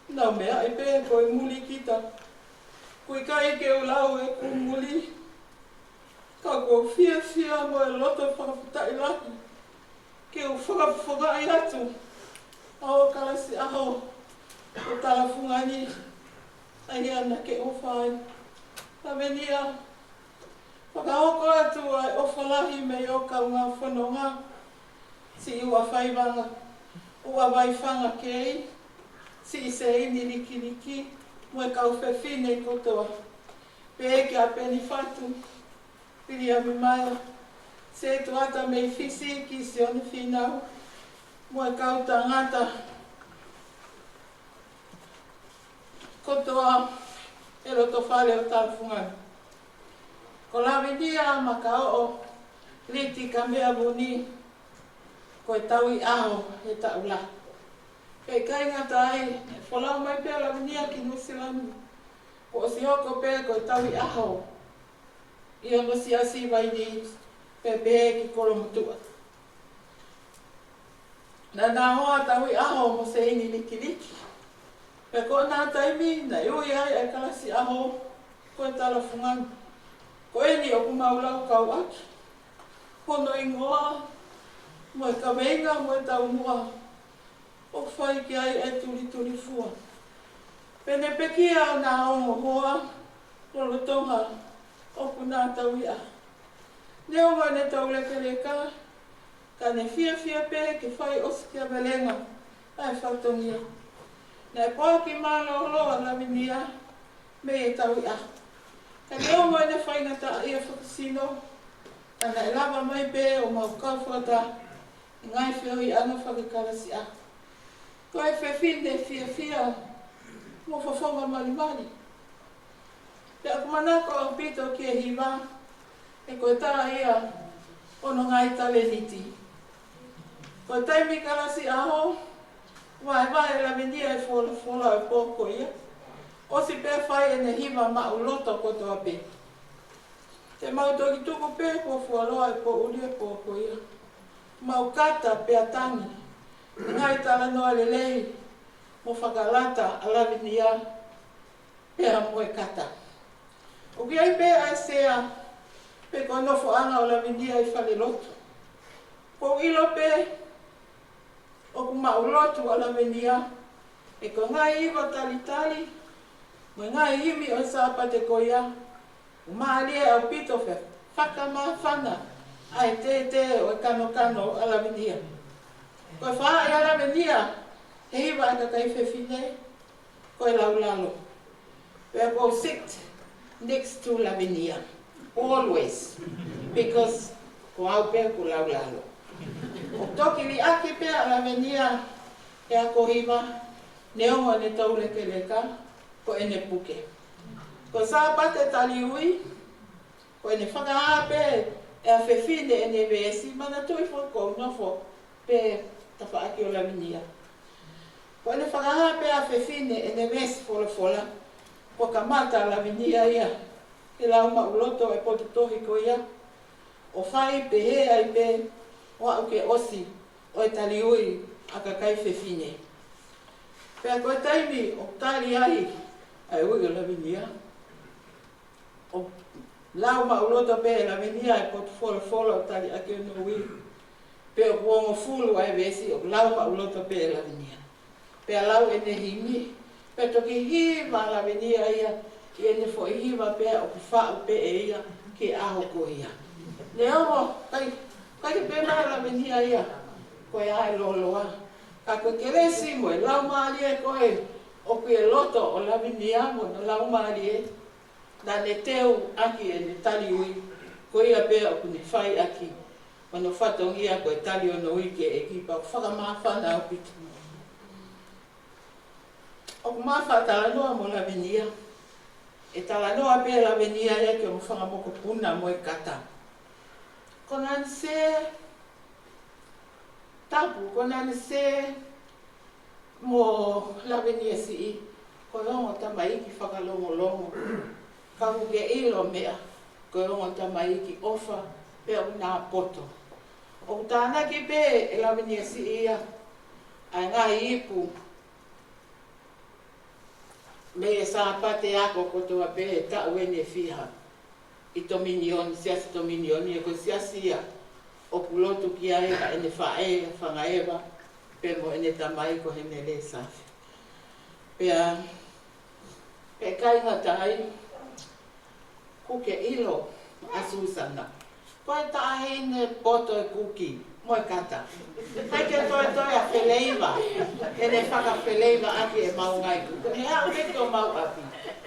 Naʻa ku meaʻi pē ko e muli kita. Ko e ʻikai ke u lau ʻeku muli. Ka ʻoku ou fiefia mo e loto fakafetaʻi lahi ke u fakafofongaʻi atu ʻa hoʻo kalasi ʻaho ʻo talafungani ʻa ia naʻa ke ʻofa ai. Lavenia, fakahoko atu ʻa e ʻofa lahi mei hoʻo kaungā fononga, siʻi Uʻa Faivanga, Uʻa Vaifanga Kei, siʻi Seini Likiliki, mo e kau fefine kotoa. Pehē kia Peni Fatu, Viliami Maila, Setuata mei Fisi, Kisione Finau, mo e kau tangata kotoa ʻi he loto fale ʻo talafungani. Ko Lavenia Makaoʻo Liti Kameavuni, ko e tauʻi ʻaho he taʻu lahi. Pea ʻikai ngata ai, folau mai pē ʻa Lavenia ki Nuʻusila ni. Kuo ʻosi hoko pē ko e tauʻi ʻaho ʻi hono siasi Vaini, pea pehē ki Kolomotuʻa. Naʻa na hoa tauʻi ʻaho mo Seini Likiliki. Pea ko ʻena taimi naʻe ui ai ʻa e kalasi ʻaho ko e talafungani. Ko eni ʻoku mau laukau ʻaki hono hingoa mo e kaveinga mo e taumuʻa ʻoku fai ki ai e tulitulifua. Pea ne pekia ʻa ʻena ongo hoa lolotonga ʻokú na tauʻi ʻaho. Neongo ʻene taulekeleka, ka ne fiefia pē ke fai ʻosikiavelenga ʻa e fatongia. Naʻe poaki mālōlō ʻa Lavenia mei he tauʻi ʻaho. Ka neongo ʻene faingataʻaʻia fakasino, ka naʻe lava mai pē ʻo mau kau fakataha ʻi he ngaahi feohiʻanga fakakalasi ʻaho. Ko e fefine fiefia mo fofonga malimali. Pea ʻoku ou manako ʻaupito ki he hiva, he ko e taha ia ʻo hono ngaahi talēniti. Ko e taimi kalasi ʻaho, vaevae ʻe Lavenia e folofola ʻo e pō ko ia. ʻOsi pē fai ʻene hiva maʻuloto kotoa pē. Te mau toki tuku pē kuo fuoloa e poʻuli e pō ko ia. Mau kata pea tangi ʻi he ngaahi talanoa lelei mo fakalata ʻa Lavenia pea mo e kata. ʻOku ʻi ai pē ʻa e sea pe ko e nofoʻanga ʻo Lavenia ʻi falelotu. Kuo u ʻilo pē ʻoku maʻulotu ʻa Lavenia, he ko e ngaahi hiva talitali mo e ngaahi himi ʻo e Sāpate ko ia, ʻoku mālie ʻaupito ke fakamāfana ʻa e tētē ʻo e kanokano ʻa Lavenia. Ko e faʻahi ʻa Lavenia he hiva ʻa e kakai fefine, ko e laulalo. Pea ʻoku ou sit next to Lavenia always, because ko au pē ʻoku laulalo. ʻOku toki liʻaki pē ʻa Lavenia he ako hiva, neongo ʻene taulekeleka, ko ʻene puke. Ko e Sāpate taliui, ko ʻene fakahā pē ʻe ha fefine ʻene veesi, manatuʻi foki ʻoku ou nofo pē tafaʻaki ʻo Lavenia. Ko ʻene fakahā pē ʻe ha fefine ʻene veesi folofola, kuo kamata ʻa Lavenia ia ke lau maʻuloto e potu tohi ko ia, ʻo fai pehē ai pē ʻo aʻu ki he ʻosi ʻo e taliui ʻa e kakai fefine. Pea ko e taimi ʻoku tali ai ʻa e ui ʻo Lavenia, ʻoku lau maʻuloto pē ʻe Lavenia e potu folofola ʻoku tali ʻaki hono ui. Pea ʻoku hongofulu ʻa e veesi ʻoku lau maʻuloto pē ʻe Lavenia. Pea lau ʻene himi, pea toki hiva ʻa Lavenia ia ʻi heʻene foʻi hiva pea ʻoku faʻu pē ʻe ia ki he ʻaho ko ia. Neongo, ʻikai, ʻikai ke pehē mai ʻe Lavenia ia ko e ʻai lōloa. Ka ko e kelesi mo e laumālie ko ē ʻoku ʻi he loto ʻo Lavenia mo hono laumālie, naʻá ne teu ʻaki ʻene tali ui, ko ia pē ʻokú ne fai ʻaki hono fatongia ko e tali hono ui ki he ʻEiki. Pea ʻoku fakamāfana ʻaupito. Ko ʻema faʻa talanoa mo Lavinia, ʻe talanoa pē Lavinia ia ki hono fanga mokopuna mo e kata. Ko Nanisē Tapu, ko Nanisē mo Lavinia Siʻi, ko e ongo tamaiki fakalongolongo. Ka ʻoku ke ʻilo meʻa, ko e ongo tamaiki ʻofa, pea ʻoku na poto. ʻOku tānaki pē ʻe Lavinia Siʻi ia ʻa e ngaahi ipu mei he Sāpate ako kotoa pē he taʻu ʻeni ʻe fiha ʻi Tominioni, Siasi Tominioni, ʻa ia ko e siasi ia ʻoku lotu ki ai ʻa ʻene faʻē, Fangaeva, pea mo ʻene tamai ko Henele Safi. Pea, pea ʻikai ngata ai, ʻoku ke ʻilo ʻa Susana, ko e taʻahine poto ʻe kuki mo e kata. ʻIkai ke toe toe ʻa feleiva, ʻene fakafeleiva ʻaki ʻemau ngaahi kuki. Ko ʻene haʻu pē ki homau ʻapi,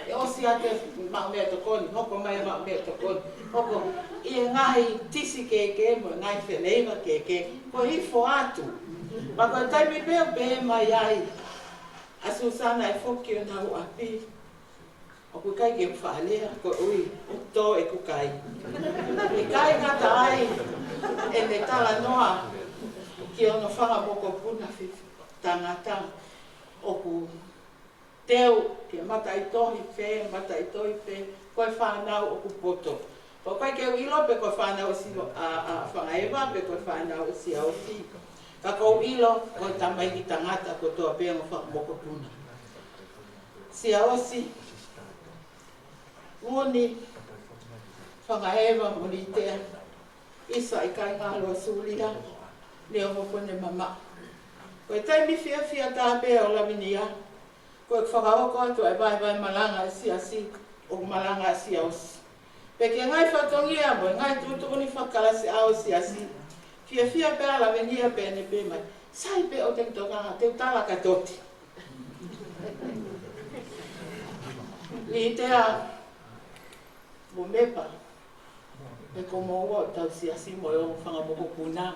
ʻe ʻosi ʻa e maʻu meʻatokoni, hoko mai maʻu meʻatokoni, hoko ʻi he ngaahi tisi kēkē mo e ngaahi feleiva kēkē, ko e hifo atu. Pea ko e taimi pē ʻoku pehē mai ai ʻa Susana ʻe foki ki honau ʻapi, ʻoku ʻikai ke faʻa lea, koeʻuhi ʻoku tō ʻeku kai. ʻIkai ngata ai ʻene talanoa ki hono fanga mokopuna fifi tangata, ʻoku teu ke mataʻitohi pē, mataʻitohi pē, ko e fānau ʻoku poto. Pea ʻoku ʻikai ke u ʻilo pe ko e fānau ʻo Siva, ʻa, ʻa Fangaeva, pe ko e fānau ʻo Siaosi. Ka ʻoku ou ʻilo, ko e tamaiki tangata kotoa pē ʻa e ongo fanga mokopuna. Siaosi, Vuni, Fangaeva mo Litea, ʻisa ʻikai ngalo ʻa Sulia, neongo ko ʻene mamaʻo. Ko e taimi fiefia tā pē ʻo Lavinia, ko e fakahoko atu ʻa e vaevae malanga ʻa e siasi, ʻoku malanga ʻa Siaosi. Pea ki he ngaahi fatongia mo e ngaahi tuʻutuʻuni fakakalasi ʻa e siasi, fiefia pē ʻa Lavinia pea ne pehē mai, sai pē ʻoku te tokanga, te u tala kia Toti. Litea mo Mepa, ʻe ko moua ʻo tau siasi mo e ongo fanga mokopuna.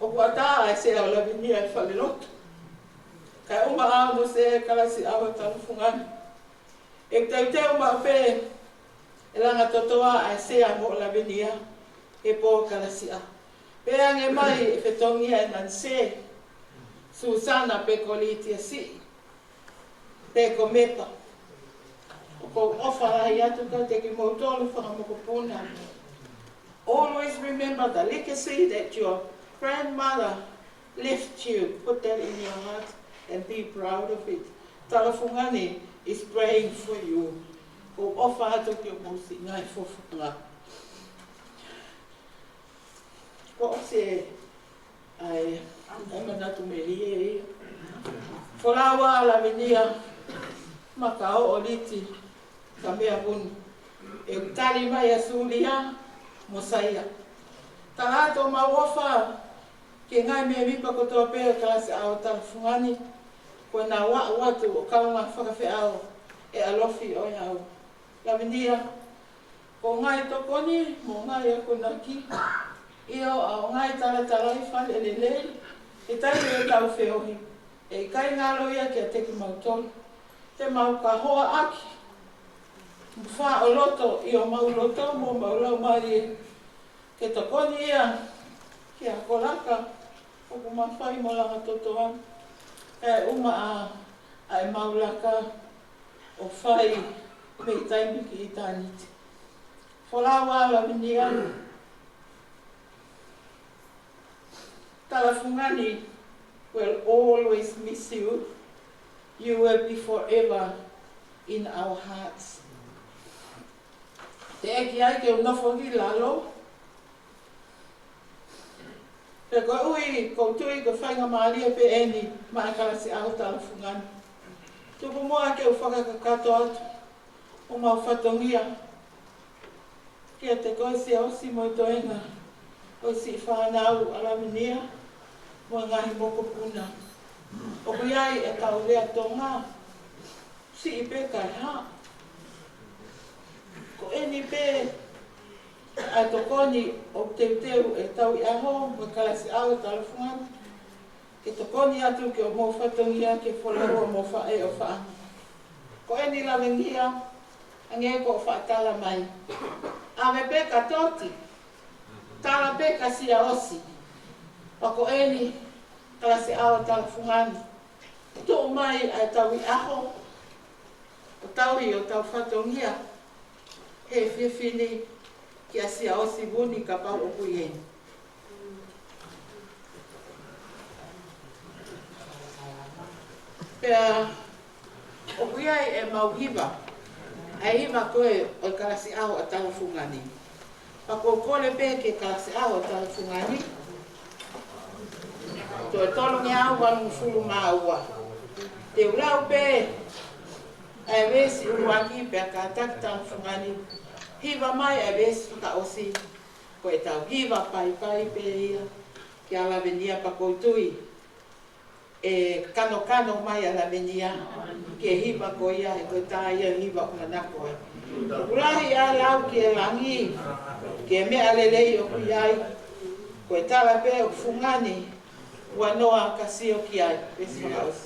ʻOku ʻatā ʻa e sea ʻo Lavinia ʻi falelotu. Kae ʻuma ʻa hono sea ʻi he kalasi ʻaho ʻo Talafungani. ʻE teuteu maʻu pē ʻe Langatotoa ʻa e sea mo Lavinia he pō kalasi ʻaho. Pea hangē mai ʻe fetongia ʻe Nanisē, Susana pe ko Litia Siʻi, pe ko Mepa. ʻOku ou ʻofa lahi atu kiate kimoutolu fanga mokopuna. Always remember the legacy that your grandmother left you. Put that in your heart and be proud of it. Talafungani is praying for you. ʻOku ou ʻofa atu ki hoʻomou siʻi ngaahi fofonga. Kuo ʻosi ʻa e, ʻa e manatu melie ia. Folau ā Lavinia, Makaoʻoliti, Kameavuni. ʻE tali mai ʻa Sulia mo Saia. Tala atu homau ʻofa ki he ngaahi mēmipa kotoa pē ʻo e kalasi ʻaho ʻo Talafungani. Kuo nau aʻu atu ʻo kaungā fakafeʻao ʻi he ʻalofi ʻo e ʻaho. Lavinia, ko e ngaahi tokoni mo e ngaahi akonaki, ʻio, ʻa hoʻo ngaahi talatalaifale lelei, he taimi ʻe tau feohi, ʻe ʻikai ngalo ia kiate kimautolu. Te mau kahoa ʻaki mo faʻo loto ʻi homau loto mo homau laumālie, ke tokoni ia ki he ako laka ʻoku mafai mo Langatotoa, kae ʻuma ʻa, ʻa ʻemau laka ʻo fai mei taimi ki ʻitāniti. Folau ā Lavinia, Talafungani will always miss you. You will be forever in our hearts. Teʻeki ai ke u nofo ki lalo, pea koeʻuhi ʻoku ou tui ko e faingamālie pē ʻeni maʻa e kalasi ʻaho ʻo Talafungani. Tuku muʻa ke u fakakakato atu homau fatongia kiate koe Siaosi mo e toenga ʻo e siʻi fānau ʻa Lavinia mo e ngaahi mokopuna. ʻOku ʻi ai ʻetau lea Tonga, siʻi pē kae hā. Ko ʻeni pē ʻa e tokoni ʻoku teuteu ʻe he Tauʻi ʻAho mo e kalasi ʻaho ʻo Talafungani. Ke tokoni atu ke ʻomou fatongia ke folau ʻa homou faʻē ʻo fānau. Ko eni lavengia, hangē ko e faʻa tala mai. ʻAve pē ka toti, tala pē ka siaosi. Pea ko eni, kalasi ʻaho tala fungani. Tuʻu mai ʻa e tau ʻi ʻaho, ʻo tau ʻi ʻo tau fatongia. He fiefini kia siaosi vuni kapau ʻoku ʻi heni. Pea ʻoku ʻi ai ʻemau hiva, ʻa e hiva ko ē ʻo e kalasi ʻaho ʻa tala fungani. Pea ʻoku ou kole pē ki he kalasi ʻaho ʻa tala fungani. Toe tolungeau valungofulu mā ua. Te u lau pē ʻa e veesi ʻuluaki pea kātaki tala fungani hiva mai ʻa e veesi fakaʻosi. Ko e tau hiva paipai pē ia kia Lavenia pea ʻoku ou tui ʻe kanokano mai ʻa Lavenia ki he hiva ko ia, he ko e tā ia hiva ʻoku manako ai. Ulahi ʻa e lau ki he langi, ki he meʻa lelei ʻoku ʻi ai. Ko e tala pē ʻoku fungani, ua noa ka sio ki ai, veesi fakaʻosi.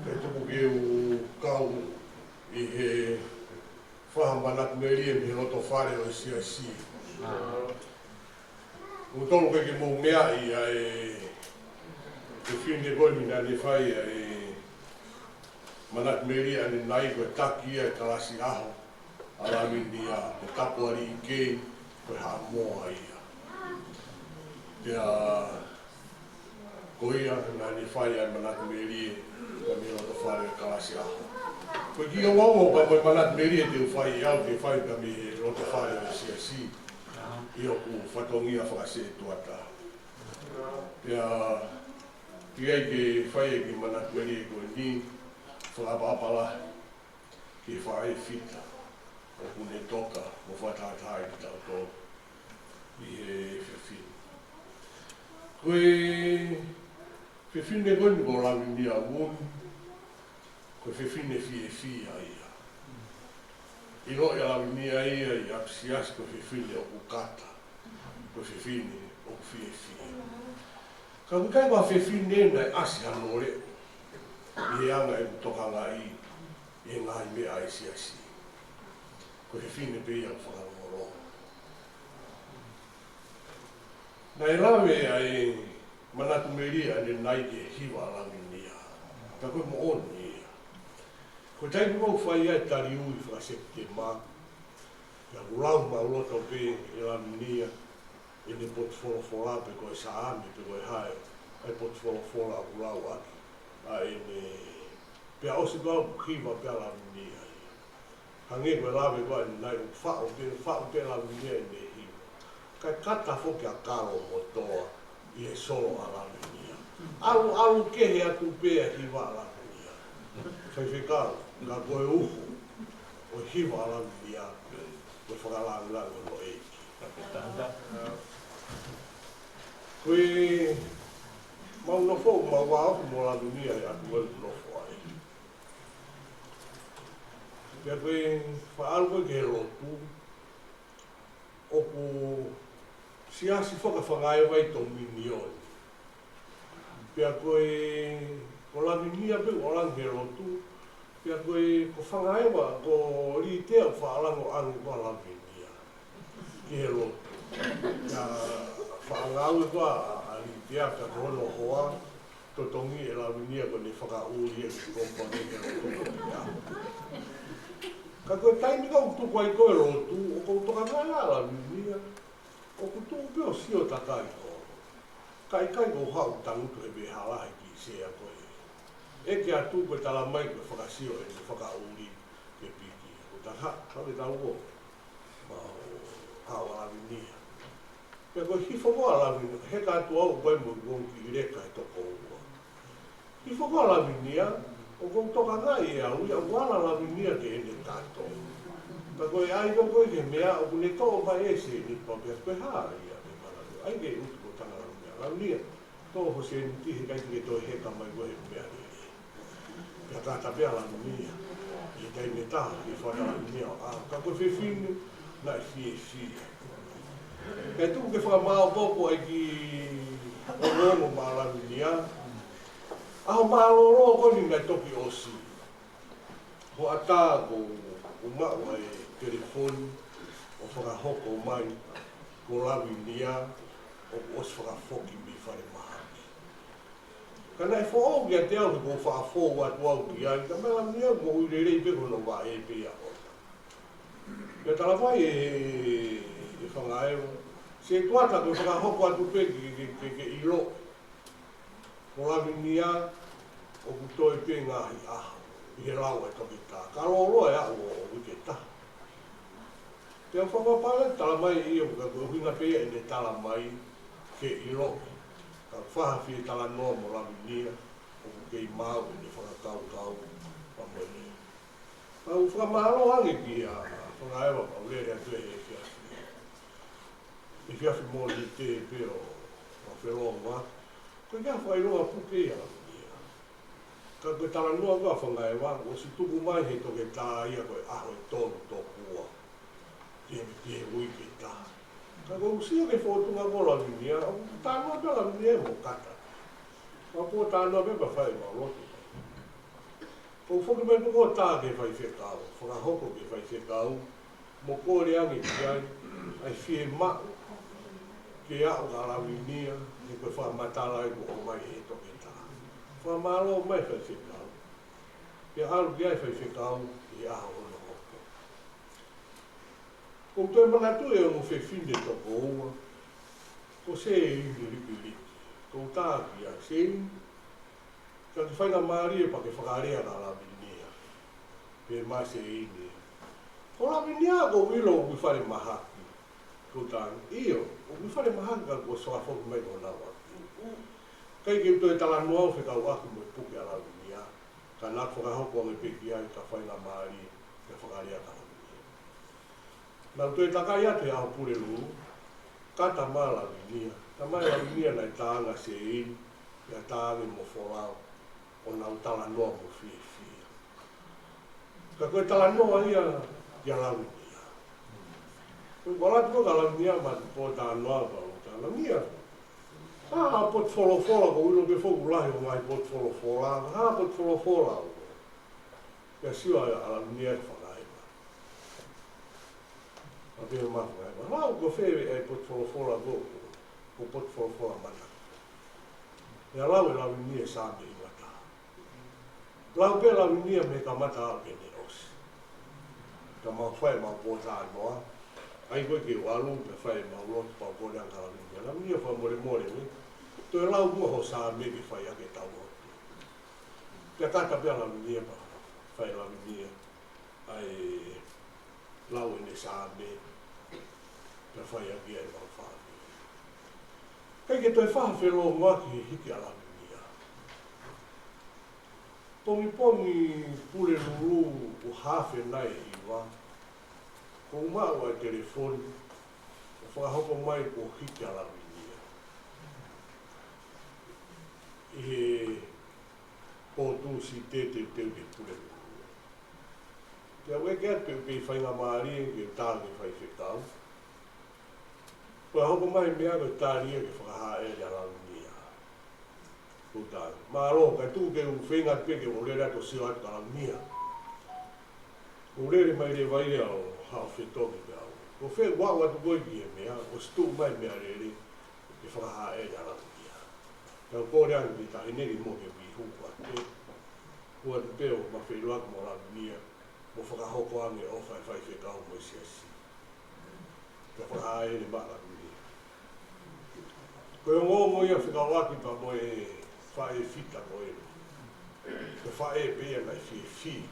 Pea tuku ke u kau ʻi he fakamanatu melie mei he loto fale ʻo e siasi. ʻOku tolu ke ke mou meaʻi ʻa e fefine ko eni naʻa ne fai ʻa e manatu melie ʻanenai, ko e taki ia e kalasi ʻaho ʻa Lavinia, ko Tapualiʻi Kei, ko e Haʻamoa ia. Pea ko ia naʻa ne fai ʻa e manatu melie mei he loto fale ʻo e kalasi ʻaho. Ko e kiʻi ongoongo pea mo e manatu melie te u fai ʻe au ke fai pea mei he loto fale ʻo e siasi ʻi hoku fatongia fakasetuata. Pea ʻi ai ke fai e kiʻi manatu melie ko eni, fakaʻapaʻapa lahi ki he faʻē fita ʻoku ne toka mo fakatahatahaʻi kitautolu ʻi he efiafi ni. Ko e fefine ko eni ko Lavinia Woon, ko e fefine fiefia ia. ʻIloʻi ʻa Lavinia ia ʻi ʻapisiasi ko e fefine ʻoku kata, ko e fefine ʻoku fiefia. Ka ʻoku ʻikai ko ha fefine naʻe ʻasi hano leʻo ʻi he anga ʻene tokangaʻi ʻi he ngaahi meʻa ʻa e siasi. Ko e fefine pē ia ʻoku fakalongolongo. Naʻe lave ʻa e manatu melie ʻanenai ki he hiva ʻa Lavinia. Ka ko e moʻoni ia. Ko e taimi ʻoku fai ai e taliui faka-Sepitema, pea ʻoku lau maʻuloto pē ʻe Lavinia ʻene potu folofola pe ko e Saame pe ko e hā e potu folofola ʻoku lau ʻaki ʻa ʻene, pea ʻosi ko ia ʻoku hiva pē ʻa Lavinia ia. Hangē ko e lave ko ē ʻanenai ʻoku faʻu pē, faʻu pē ʻe Lavinia ʻene hiva. Kae kata foki ʻa Kalo mo Toa ʻi he solo ʻa Lavinia. ʻAlu, ʻalu kehe atu pē ʻa e hiva ʻa Lavinia. Faifekau, ka ko e uho ʻo e hiva ʻa Lavinia, ko e fakalāngilangi hono ʻEiki. Ko e mau nofo, mau vāofi mo Lavinia he ʻapi ʻoku mau nofo ai. Pea ko e faʻa ʻalu ko ē ki he lotu, ʻoku siasi fakafangaʻeva ʻi Tominioni. Pea ko e, ko Lavinia pē ʻoku ʻalu ange ki he lotu, pea ko e, ko Fangaʻeva, ko Litea ʻoku faʻa ʻalu ange ko Lavinia ki he lotu. Pea faʻa ngāue ko ē ʻa Litea, pea ko hono hoa, totongi ʻe Lavinia ko ʻene fakaʻuli e kikopa ke ke lotu. Ka ko e taimi ʻoku tuku ai ko ē lotu, ʻoku ou tokangaʻi ʻa Lavinia, ʻoku tuʻu pē ʻo sio takai holo. Ka ʻikai ke u haʻu tangutu he veʻehala he kiʻi sea ko ē. ʻEke atu ko e talamai ko e fakasio ʻene fakaʻuli ke piki. Ko e taha, ka ke tau ko. Mau haʻu ʻa Lavinia. Pea ko e hifo ko ē ʻa Lavinia, heka atu au ko ē mo e kiʻi leka he toko ua. Hifo ko ē ʻa Lavinia, ʻoku ou tokangaʻi ʻe au ia ʻoku ala ʻa Lavinia ke ʻene tato. Ka ko e ʻai ko ē ki he meʻa ʻoku ne toʻo mai e sēniti pea pehē ko e hā ia ke mana. ʻAi ke utu ko tanga Lavinia. Lavinia, toʻo ho sēniti he ʻikai te ke toe heka mai koe he meʻa lelei. Pea kata pē ʻa Lavinia. ʻI he taimi ʻe taha, ke fata Lavinia, ʻa, ka ko e fefine, naʻe fiefia. Kae tuku ke fakamaopoopo ʻa e kiʻi ongoongo maʻa Lavinia. ʻAho mālōlō ko eni naʻe toki ʻosi. Hoʻatā ko u, u maʻu ʻa e telefoni ʻo fakahoko mai ko Lavinia ʻoku ʻosi fakafoki mei falemahaki. Ka naʻe foʻou kiate au he ko u faʻa fou atu au ki ai, ka meʻa Lavinia moʻui lelei pē ko hono vaʻe pē ia ʻo. Pea talamai ʻe, ʻe Fangaʻeva, Setuata ko e fakahoko atu pē ke, ke, ke, ke ʻilo. Ko Lavinia, ʻoku toe pē ngaahi ʻaho, ʻi he lau ʻa e toketā. Ka lōloa e aʻu ʻo, ʻo uike taha. Pea u fakapapale talamai ʻe ia, ka ko e ʻuhinga pē ia ʻene talamai ke ʻilo. Ka u faʻa fie talanoa mo Lavinia, ʻoku kei maau ʻene fakakaukau, pea mo ʻene. Ka u fakamālō ange kia Fangaʻeva, pea u lele atu he efiafi. Efiafi Mōnite pē ʻo, ʻo felonga. Ko e kiʻi fakaʻilonga puke ia Lavinia. Ka ko e talanoa ko ē ʻa Fangaʻeva, ʻosi tuku mai he toketā ia ko e ʻaho ʻe tolu tokua. Ke, ke uike taha. Ka ko u sio ki he fōtunga ko ē ʻo Lavinia, ʻoku talanoa pē Lavinia mo kata. Ka ko e talanoa pē pea fai mau lotu. ʻOku foki mai pē ʻo tā ki he faifekau, fakahoko ki he faifekau, mo kole ange ki ai ʻa e fiemaʻu ke aʻu kia Lavinia, he ko e fakamatala ia kuo ʻomai ʻe he toketā. Fakamālō mai faifekau. Pea ʻalu ki ai faifekau ʻi he ʻaho hono hoko. ʻOku ou toe manatuʻi ʻa e ongo fefine toko ua, ko Seini Likiliki. ʻOku ou tā ki ai, Seini, ka ke faingamālie pea ke fakalea kia Lavinia. Pehē mai ʻe Seini, ko Lavinia ʻoku ou ʻilo ʻoku ʻi falemahaki. ʻOku ou tā ange, ʻio, ʻoku ʻi falemahaki ka kuo ʻosi fakafoki mai ki honau ʻapi. ʻIkai ke u toe talanoa ʻo fekauʻaki mo e puke ʻa Lavinia, ka naʻá ku fakahoko ange pē ki ai ka faingamālie ke fakalea kia Lavinia. Naʻá ku toe takai atu he ʻaho Pulelulu, kata mai ʻa Lavinia. Kata mai ʻa Lavinia naʻe tā ange ʻa Seini, pea tā ange mo Folau, ʻo nau talanoa mo fiefia. Ka ko e talanoa ia kia Lavinia. Ko e ʻalu atu ko ē kia Lavinia mo e pōtalanoa, pea u tā ange, Lavinia, ko e hā e potu folofola, ʻoku ou ʻilo pē ʻoku lahi hoʻo ngaahi potu folofola, ko e hā e potu folofola? Pea sio ʻa Lavinia ki he fakaʻaho. Pea pehē mai e fakaʻaho, Lau, ko fē ʻa e potu folofola ko ē? Ko e potu folofola manako. Pea lau ʻe Lavinia e Saame ʻe taha. Lau pē ʻe Lavinia mei he kamata ʻo aʻu ki heʻene ʻosi. Ka mau fai ʻemau pōtalanoa. ʻAi koe ke u ʻalu pea fai ʻemau lotu pea u kole ange kia Lavinia. Lavinia, fakamolemole, ē. Toe lau muʻa hoʻo Saame ke fai ʻaki ʻetau lotu. Pea kata pē ʻa Lavinia pea fai ʻe Lavinia ʻa e lau ʻene Saame, pea fai ʻaki ia ʻemau fāmili. ʻIkai ke toe fai ha felōngoaki he hiki ʻa Lavinia. Pongipongi Pulelulu ʻo e haafe nai ʻe hiva, ʻoku ou maʻu ʻa e telefoni ʻo fakahoko mai kuo hiki ʻa Lavinia ʻi he pō Tūsite teuteu ki Pulelulu. Pea u ʻeke atu pe ʻoku kei faingamālie ke u tā ki he faifekau. Pea hoko mai e meʻa ko e tali ia ke fakahāʻele ʻa Lavinia. Ko u tā ange, mālō, kae tuku ke u feinga pē ke u lele atu ʻo sio atu kia Lavinia. Ko u lele mai leva ia ʻo haʻu ʻo fetongi pē au. Ko fē ʻoku ou ʻatu koe ki he meʻa, ʻosi tuʻu mai e meʻalele ke fakahāʻele ʻa Lavinia. Pea u kole ange ki he taʻahine ni mo ke u hū atu pē. Hū atu pē ʻo ma feʻiloaki mo Lavinia, mo fakahoko ange e ʻofa ʻa e faifekau mo e siasi. Pea fakahāʻele mai ʻa Lavinia. Ko e ongoongo ia fekauʻaki pea mo e faʻē fita ko ē. Ko e faʻē pē ia naʻe fiefia.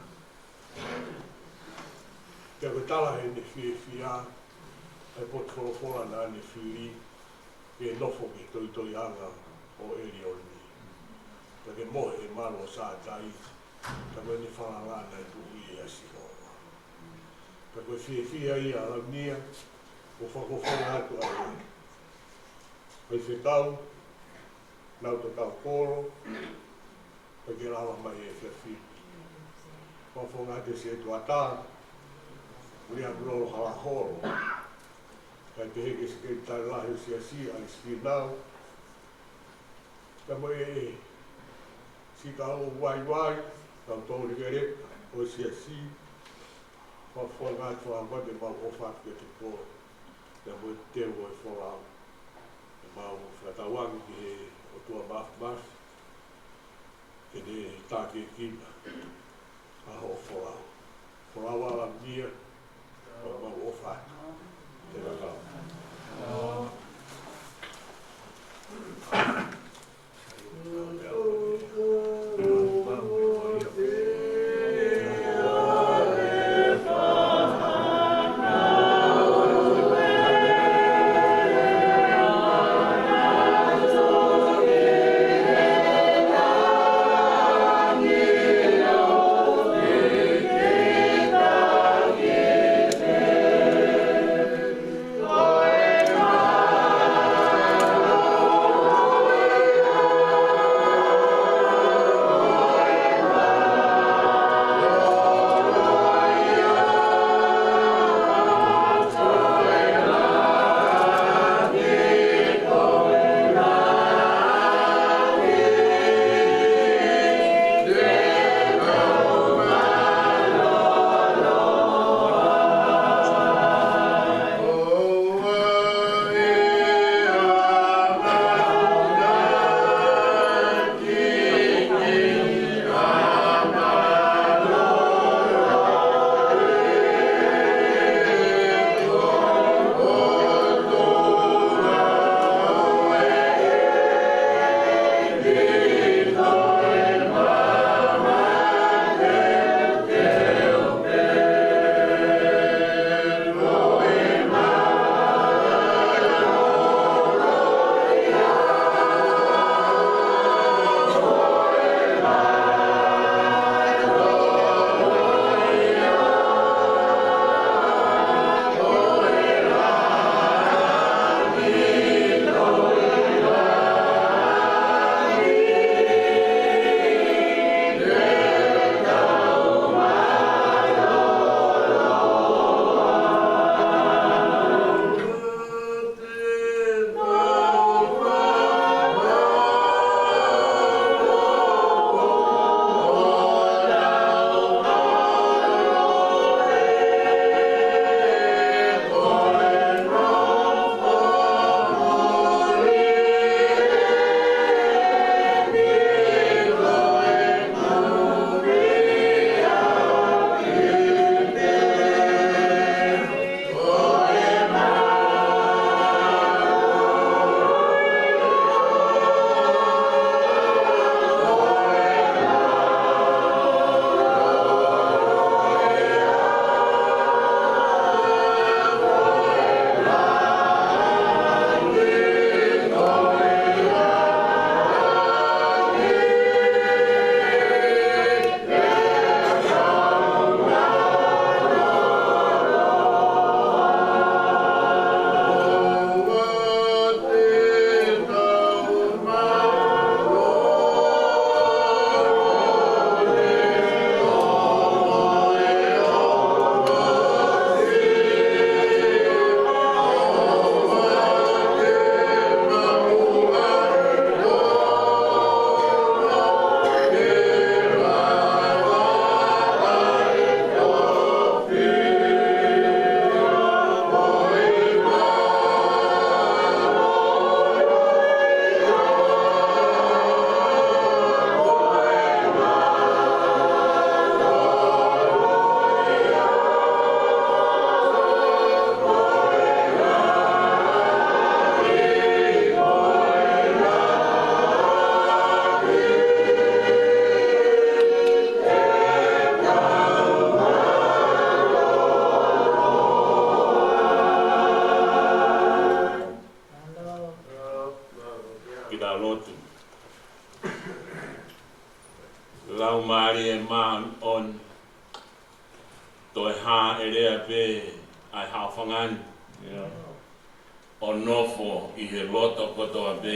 Pea ko e tala heʻene fiefia, ʻa e potu folofola naʻá ne fili, ke nofo ki he toitoiʻanga ʻo ʻElioni. Pea ke mohe ʻi he malu ʻo Sātai, ka ko ʻene falala naʻe tuʻu ia ʻia Sihova. Pea ko e fiefia ia ʻa Lavinia, ʻo fakafofonga atu ai. Faifekau, nau tau kolo, pea ke lava mai he efiafi ni. Fakafofonga atu e sētuata, Ulia Kulolo Halaholo. Kae pehē ki he sekelitali lahi ʻo e siasi, ʻAlisi Fīnau. Kae mo e siʻi kau vaivai, kau toulekeleka ʻo e siasi. Fakafofonga atu, fakafofonga atu ʻemau ʻofa kiate koe. Pea mo e teu ʻo e folau. ʻEmau fakatauange ki he ʻOtua Māfimafi ke ne tākiekina ʻa hoʻo folau. Folau ʻa Lavinia, ʻemau ʻofa atu. Te na kau. Laumālie Māʻoniʻoni, toe hāʻele pē ʻa e haʻofanga ni ʻo nofo ʻi he loto kotoa pē,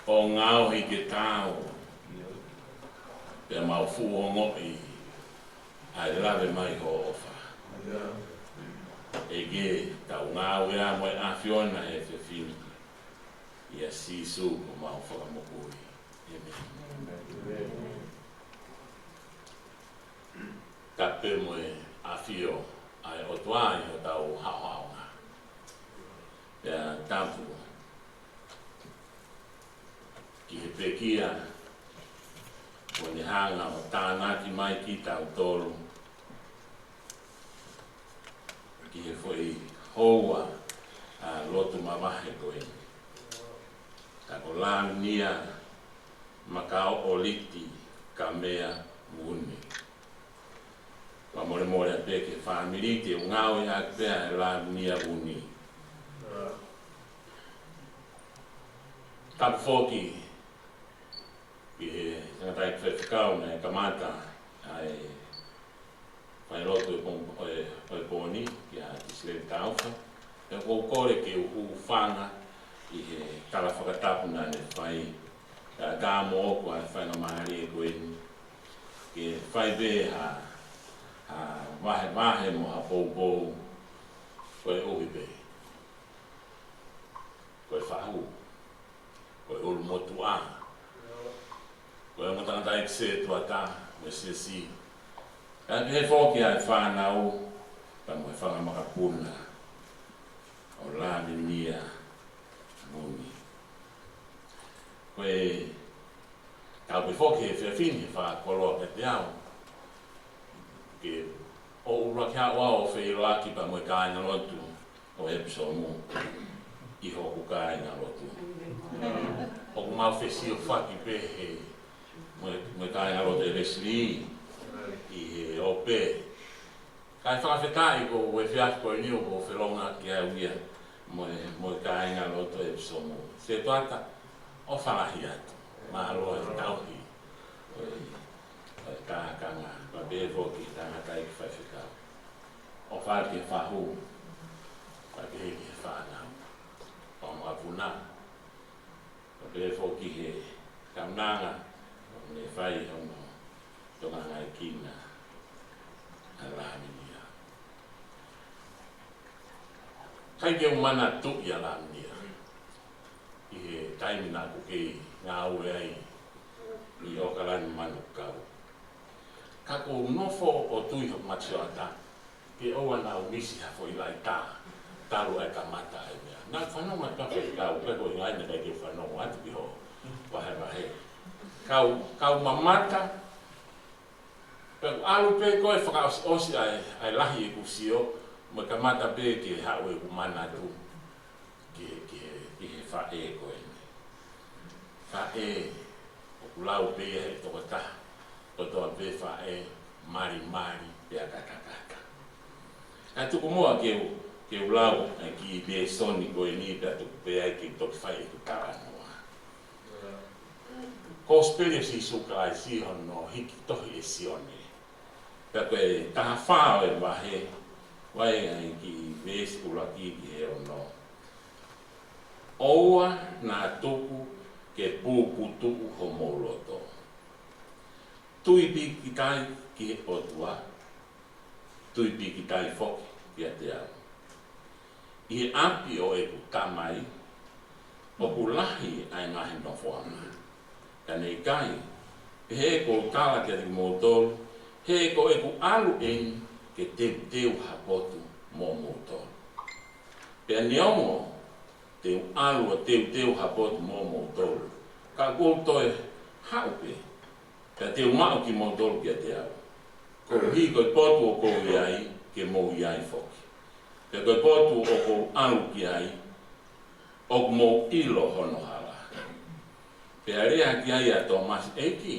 ʻo ngaohi ke tau, pea mau fuʻu ongoʻi ʻa e lave mai ho ʻofa. ʻEiki, tau ngāue ā mo e ʻAfiona he efiafi ni, ʻia Sīsū ko homau Fakamoʻui. ʻĒmeni. Tapu mo e ʻafio ʻa e ʻOtua ʻi hotau haʻohaʻonga. Pea tapu ki he pekia kuo ne hanga ʻo tānaki mai kitautolu ki he foʻi houa ʻa e lotu mavahe ko eni. Ka ko Laminia Makaoʻoliti Kamea Vuni. Fakamolemole pē ki he fāmili, te u ngāueʻaki pē ʻa e Laminia Vuni. Tapu foki ki he tangataʻeiki faifekau naʻe kamata ʻa e failotu ʻo e pō-, ʻo e, ʻo e pō ni, kia Tisileni Taufa. Pea ʻoku ou kole ke u hūfanga ʻi he tala fakatapu naʻa ne fai. Ka ka moʻoku ʻa e faingamālie ko eni ke fai pē ha, ha vahevahe mo ha poupou, koeʻuhi pē ko e fahu, ko e ʻulumotuʻa, ko e ongo tangataʻeiki sētuata mo e siasi, kae pehē foki ʻa e fānau, pea mo e fanga makapuna ʻo Laminia Vuni. Ko e tau pē foki he efiafi ni he fakakoloa pē te au ke ʻuluaki haʻu au ʻo feʻiloaki pea mo e kāingalotu ʻo Episomu ʻi hoku kāingalotu. ʻOku mau fesiofaki pē he mo e, mo e kāingalotu ʻo Leslie ʻi he ope. Kae fakafetaʻi ko e efiafi ko eni ʻoku ou felōngoaki au ia mo e, mo e kāingalotu ʻo Episomu. Sētuata, ʻofa lahi atu. Mālō e tauhi ʻo e, ʻo e tākanga, pea pehē foki tangataʻeiki faifekau. ʻOfa ki he fahu, pea pehē ki he fānau. Pea mo e puna, pea pehē foki he kaunanga, ne fai hono tokangaekina ʻa Laminia. ʻIkai ke u manatuʻi ʻa Laminia ʻi he taimi naʻa ku kei ngāue ai ʻi ʻOkalani Manukau. Ka ʻoku ou nofo ʻo tui hoku matasioʻata ke ʻoua naʻa misi ha foʻi laʻitā talu ʻa e kamata ʻa e meʻa. Naʻa ku fanongo atu pē ki he kau, pea ko e ʻuhinga ia naʻe ʻikai ke u fanongo atu ki hoʻo vahevahe. Kau, kau mamata, pea ʻalu pē ko e fakaʻosiʻosi ʻa e, ʻa e lahi ʻeku sio, mo e kamata pē ke haʻu ʻeku manatu ki he, ki he, ki he faʻē ko eni. Faʻē, ʻoku lau pē ia he tokotaha kotoa pē, faʻē, malimali, pea katakata. Kae tuku muʻa ke u, ke u lau ʻa e kiʻi lēsoni ko eni pea tuku pē ai ke toki fai ʻeku talanoa. Kosipeli ʻa Sīsū Kalaisi hono hiki tohi ʻe Sione. Pea ko e taha fā ʻo e vahe, vahe ʻa e kiʻi veesi ʻuluaki ki he ono. ʻOua naʻa tuku ke puputuʻu homou loto. Tui pīkitai ki he ʻOtua, tui pīkitai foki kiate au. ʻI he ʻapi ʻo ʻeku Tamai, ʻoku lahi ʻa e ngaahi nofoʻanga. Ka ne ʻikai, pehē ʻoku ou tala kiate kimoutolu, he ko ʻeku ʻalu eni ke teuteu ha potu moʻomoutolu. Pea neongo te u ʻalu ʻo teuteu ha potu moʻomoutolu, ka ʻoku ou toe haʻu pē, pea te u maʻu kimoutolu kiate au, koeʻuhi ko e potu ʻoku ou ʻi ai, ke mou ʻi ai foki. Pea ko e potu ʻoku ou ʻalu ki ai, ʻoku mou ʻilo hono hala. Pea lea ki ai ʻa Tōmasi, ʻEiki,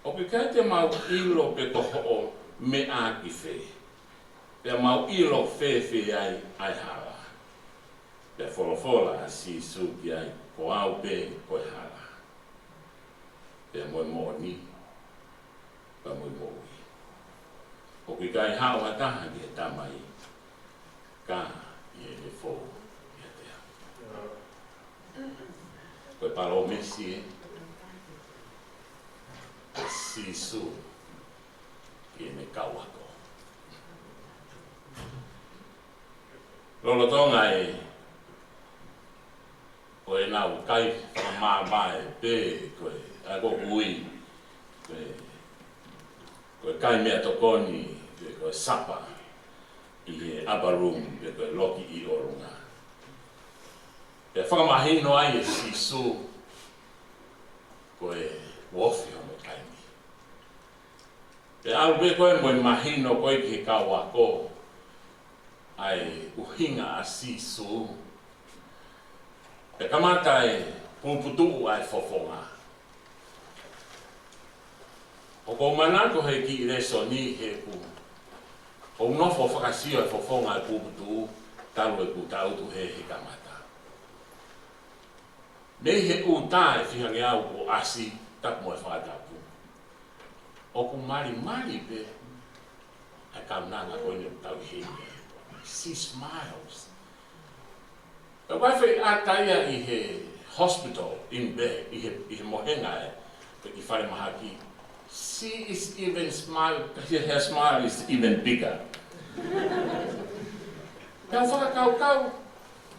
ʻoku ʻikai te mau ʻilo pe ko hoʻo meʻa ki fē, pea mau ʻilo fēfē ai ʻa e hala? Pea folofola ʻa Sīsū ki ai, Ko au pē ko e hala. pea mo e moʻoni, pea mo e moʻui. ʻOku ʻikai haʻu ha taha ki he Tamai, ka ʻi heʻene fou ʻiate au. Ko e palōmesi ē ʻa Sīsū ki heʻene kau ako. Lolotonga ē ʻo ʻenau kai fakamāvae pē, ko e, ʻa ia ko e ui, ko e, ko e kai meʻatokoni, pe ko e sapa, ʻi he upper room, pe ko e loki ʻi ʻolunga. Pea fakamahino ai ʻe Sīsū, ko e ofi hono taimi. Pea ʻalu pē ko ē mo e mahino ko ē ki he kau ako ʻa e ʻuhinga ʻa Sīsū. Pea kamata ʻe puputuʻu ʻa e fofonga. ʻOku ou manako he kiʻi lēsoni he ʻoku ou nofo ʻo fakasio e fofonga ʻo e puputuʻu talu ʻeku tangutu he, he kamata. Mei he ʻuta ʻe fiha ngeau kuo ʻasi, tapu mo e fakatapu, ʻoku malimali pē ʻa e kaunanga ko eni ʻoku tau ʻi heni. She smiles. Pea ʻoku ʻi ai e foʻi ʻata ia ʻi he hospital, in bed, ʻi he, ʻi he mohenga ē, pe ki falemahaki. She is even smile, her smile is even bigger. Pea u fakakaukau,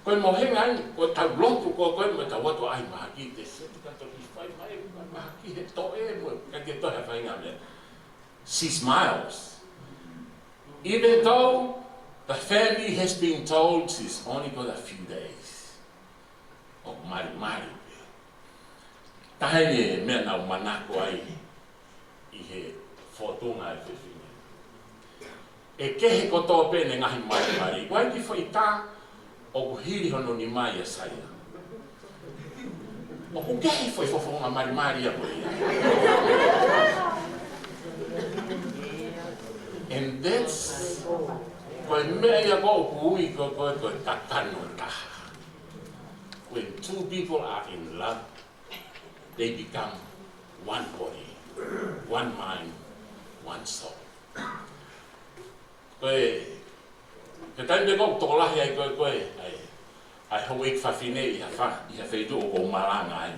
ko e mohenga ē, ko ʻetau lotu ko ē, ko ē mo ʻetau ʻalu ʻo ʻai mahaki, te seti ka toki fai mai mahaki he toʻe mo e, ka ke toʻe ha faʻahinga meʻa. She smiles. Even though the family has been told she's only got a few days. ʻOku malimali pē. Taha eni e meʻa naʻa ku manako ai ʻi he fōtunga e fefine. ʻE kehe kotoa pē ʻene ngaahi malimali. Ko e kiʻi foʻi tā ʻoku hili hono nima ia ʻa Saia. ʻOku kehe e foʻi fofonga malimali ia ko ia. And that's, ko e meʻa ia ko ē ʻoku ui ko, ko, ko e kakano taha. When two people are in love, they become one body, one mind, one soul. Ko e, ko e taimi pē ko ē ʻoku tokolahi ai ko ē, ko ē, ʻa e, ʻa e houʻeiki fafine ʻi ha fa-, ʻi ha feituʻu ʻoku ou malanga ai.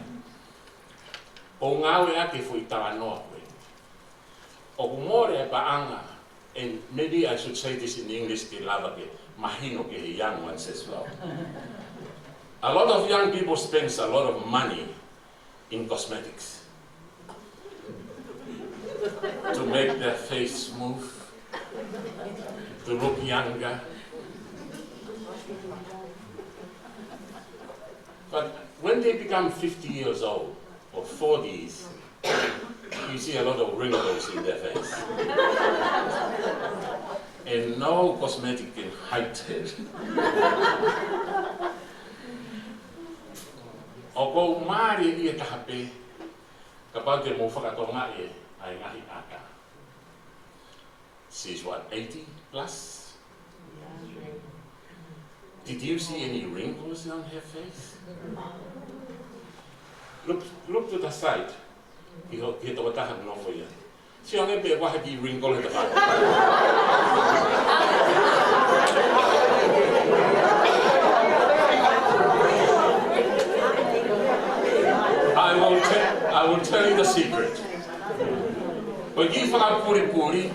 ʻOku ou ngāueʻaki e foʻi talanoa ko ē. ʻOku mole e paʻanga, and maybe I should say this in English ke lava ke mahino ki he young ones as well. A lot of young people spends a lot of money in cosmetics to make their face smooth, to look younger. But when they become fifty years old or forties, you see a lot of wrinkles in their face. And no cosmetic can hide it. ʻOku ou mālieʻia taha pē, kapau te mou fakatokangaʻi ʻa e ngaahi ʻata. She's what, eighty plus? Did you see any wrinkles on her face? Look, look to the side. Ki ho, ki he tokotaha ʻoku nofo ia. Sio ange pe ʻoku ʻi ai ha kiʻi wrinkle he tafaʻaki. I will te-, I will tell you the secret. Ko e kiʻi fakapulipuli,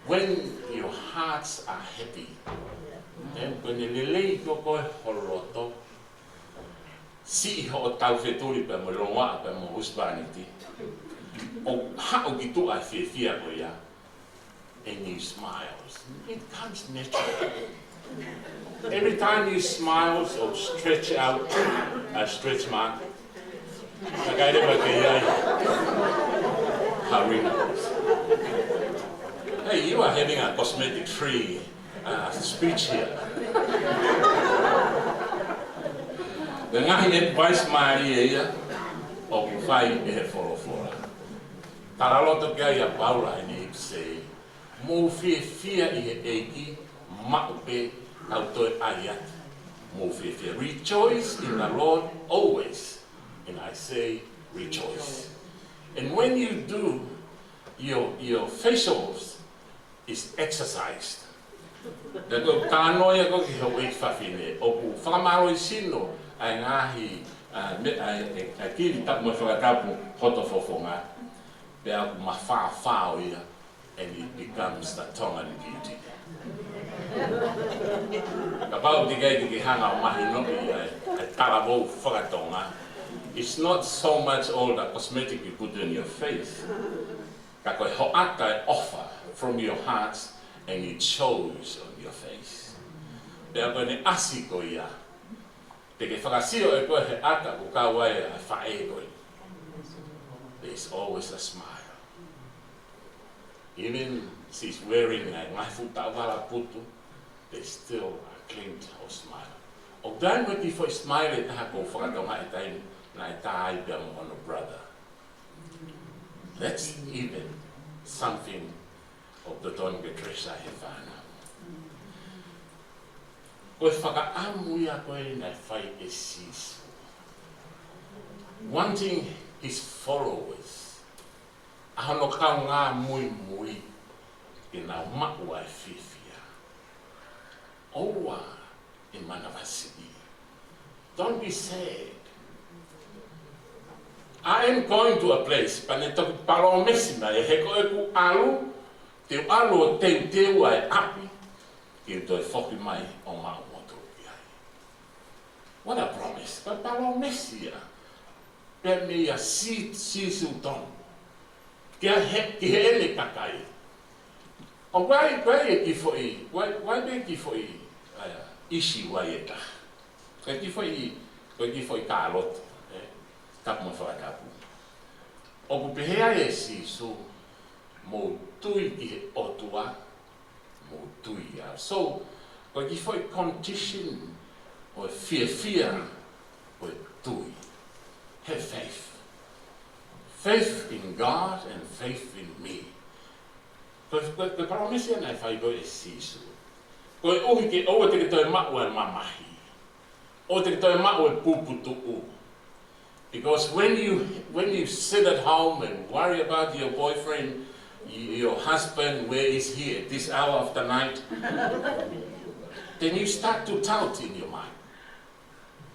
when your hearts are happy, then ko e lelei ko ē ho loto, siʻi hoʻo taufetuli pea mo e longoaʻa pea mo e husepāniti, ʻo haʻu ki tuʻa e fiefia ko ia, and you smile. It comes natural. Every time you smile or stretch out, a stretch mark, naʻe ʻikai leva ke ʻi ai ha wrinkles. Hey, you are having a cosmetic free, uh, speech here. Ko e ngaahi advice mālie ia ʻoku fai ʻe he folofola. Talaloto ki ai ʻa Paula ʻi he ʻIpiseli. Mou fiefia ʻi he ʻEiki, maʻu pē, tau toe ʻai atu. Mou fiefia. Rejoice in the Lord always. And I say, rejoice. And when you do, your, your facials is exercised. Pea ko e talanoa ia ko ē ki he houʻeiki fafine, ʻoku fakamālohisino ʻa e ngaahi, ʻa e, ʻa e, ʻa e kili tapu mo e fakatapu hoto fofonga. Pea ʻoku mafao ia, and it becomes the Tongan beauty. Kapau ʻoku ʻikai ke ke hanga ʻo mahinoʻi ʻa e, ʻa e talavou fakatonga. It's not so much all the cosmetic you put on your face. Ka ko e hoʻata ʻe ʻofa from your heart, and it shows on your face. Pea ko ʻene ʻasi ko ia, te ke fakasio ʻe koe he ʻata ʻoku kau ai ʻa e faʻē ko ē. There's always a smile. Even she's wearing a ngaahi fuʻu taʻovala putu, there's still a glint of smile. ʻOku ʻi ai mo e kiʻi foʻi smile ʻe taha ʻoku ou fakatokangaʻi ʻe taimi naʻe tā ai pea mo hono brother. That's even something ʻoku totonu ke treasure he fānau. Ko e fakaʻamu ia ko ē naʻe fai ʻe Sīsū. Wanting his followers, ʻa hono kaungā muimui, ke nau maʻu ʻa e fiefia. ʻOua ʻe manavasiʻi. Don't be sad. I am going to a place, pea ne toki palōmesi mai, he ko ʻeku ʻalu, te u ʻalu ʻo teuteu ʻa e ʻapi, ke u toe foki mai ʻo maʻu moutolu ki ai. What a promise. Ko e palōmesi ia. Pea meia Sī-, Sīsū tonu. Ki he, ki heʻene kakai. ʻOku ʻi ai, ʻoku ʻi ai e kiʻi foʻi, ʻoku ʻi ai, ʻoku ʻi ai pē kiʻi foʻi, ʻa ia, ʻisi ʻoku ʻi ai e taha. Ko e kiʻi foʻi, ko e kiʻi foʻi kāloto, ē? Tapu mo e fakatapu. ʻOku pehē ai ʻe Sīsū, mou tui ki he ʻOtua, mou tui au. So, ko e kiʻi foʻi condition ʻo e fiefia, ko e tui. Have faith. Faith in God and faith in me. Ko e, ko e, ko e palōmesi ia naʻe fai ko ē ʻe Sīsū. Koeʻuhi ke ʻoua te ke toe maʻu ʻa e mamahi. ʻOua te ke toe maʻu e puputuʻu. Because when you, when you sit at home and worry about your boyfriend, y-, your husband, where is he at this hour of the night? Then you start to doubt in your mind.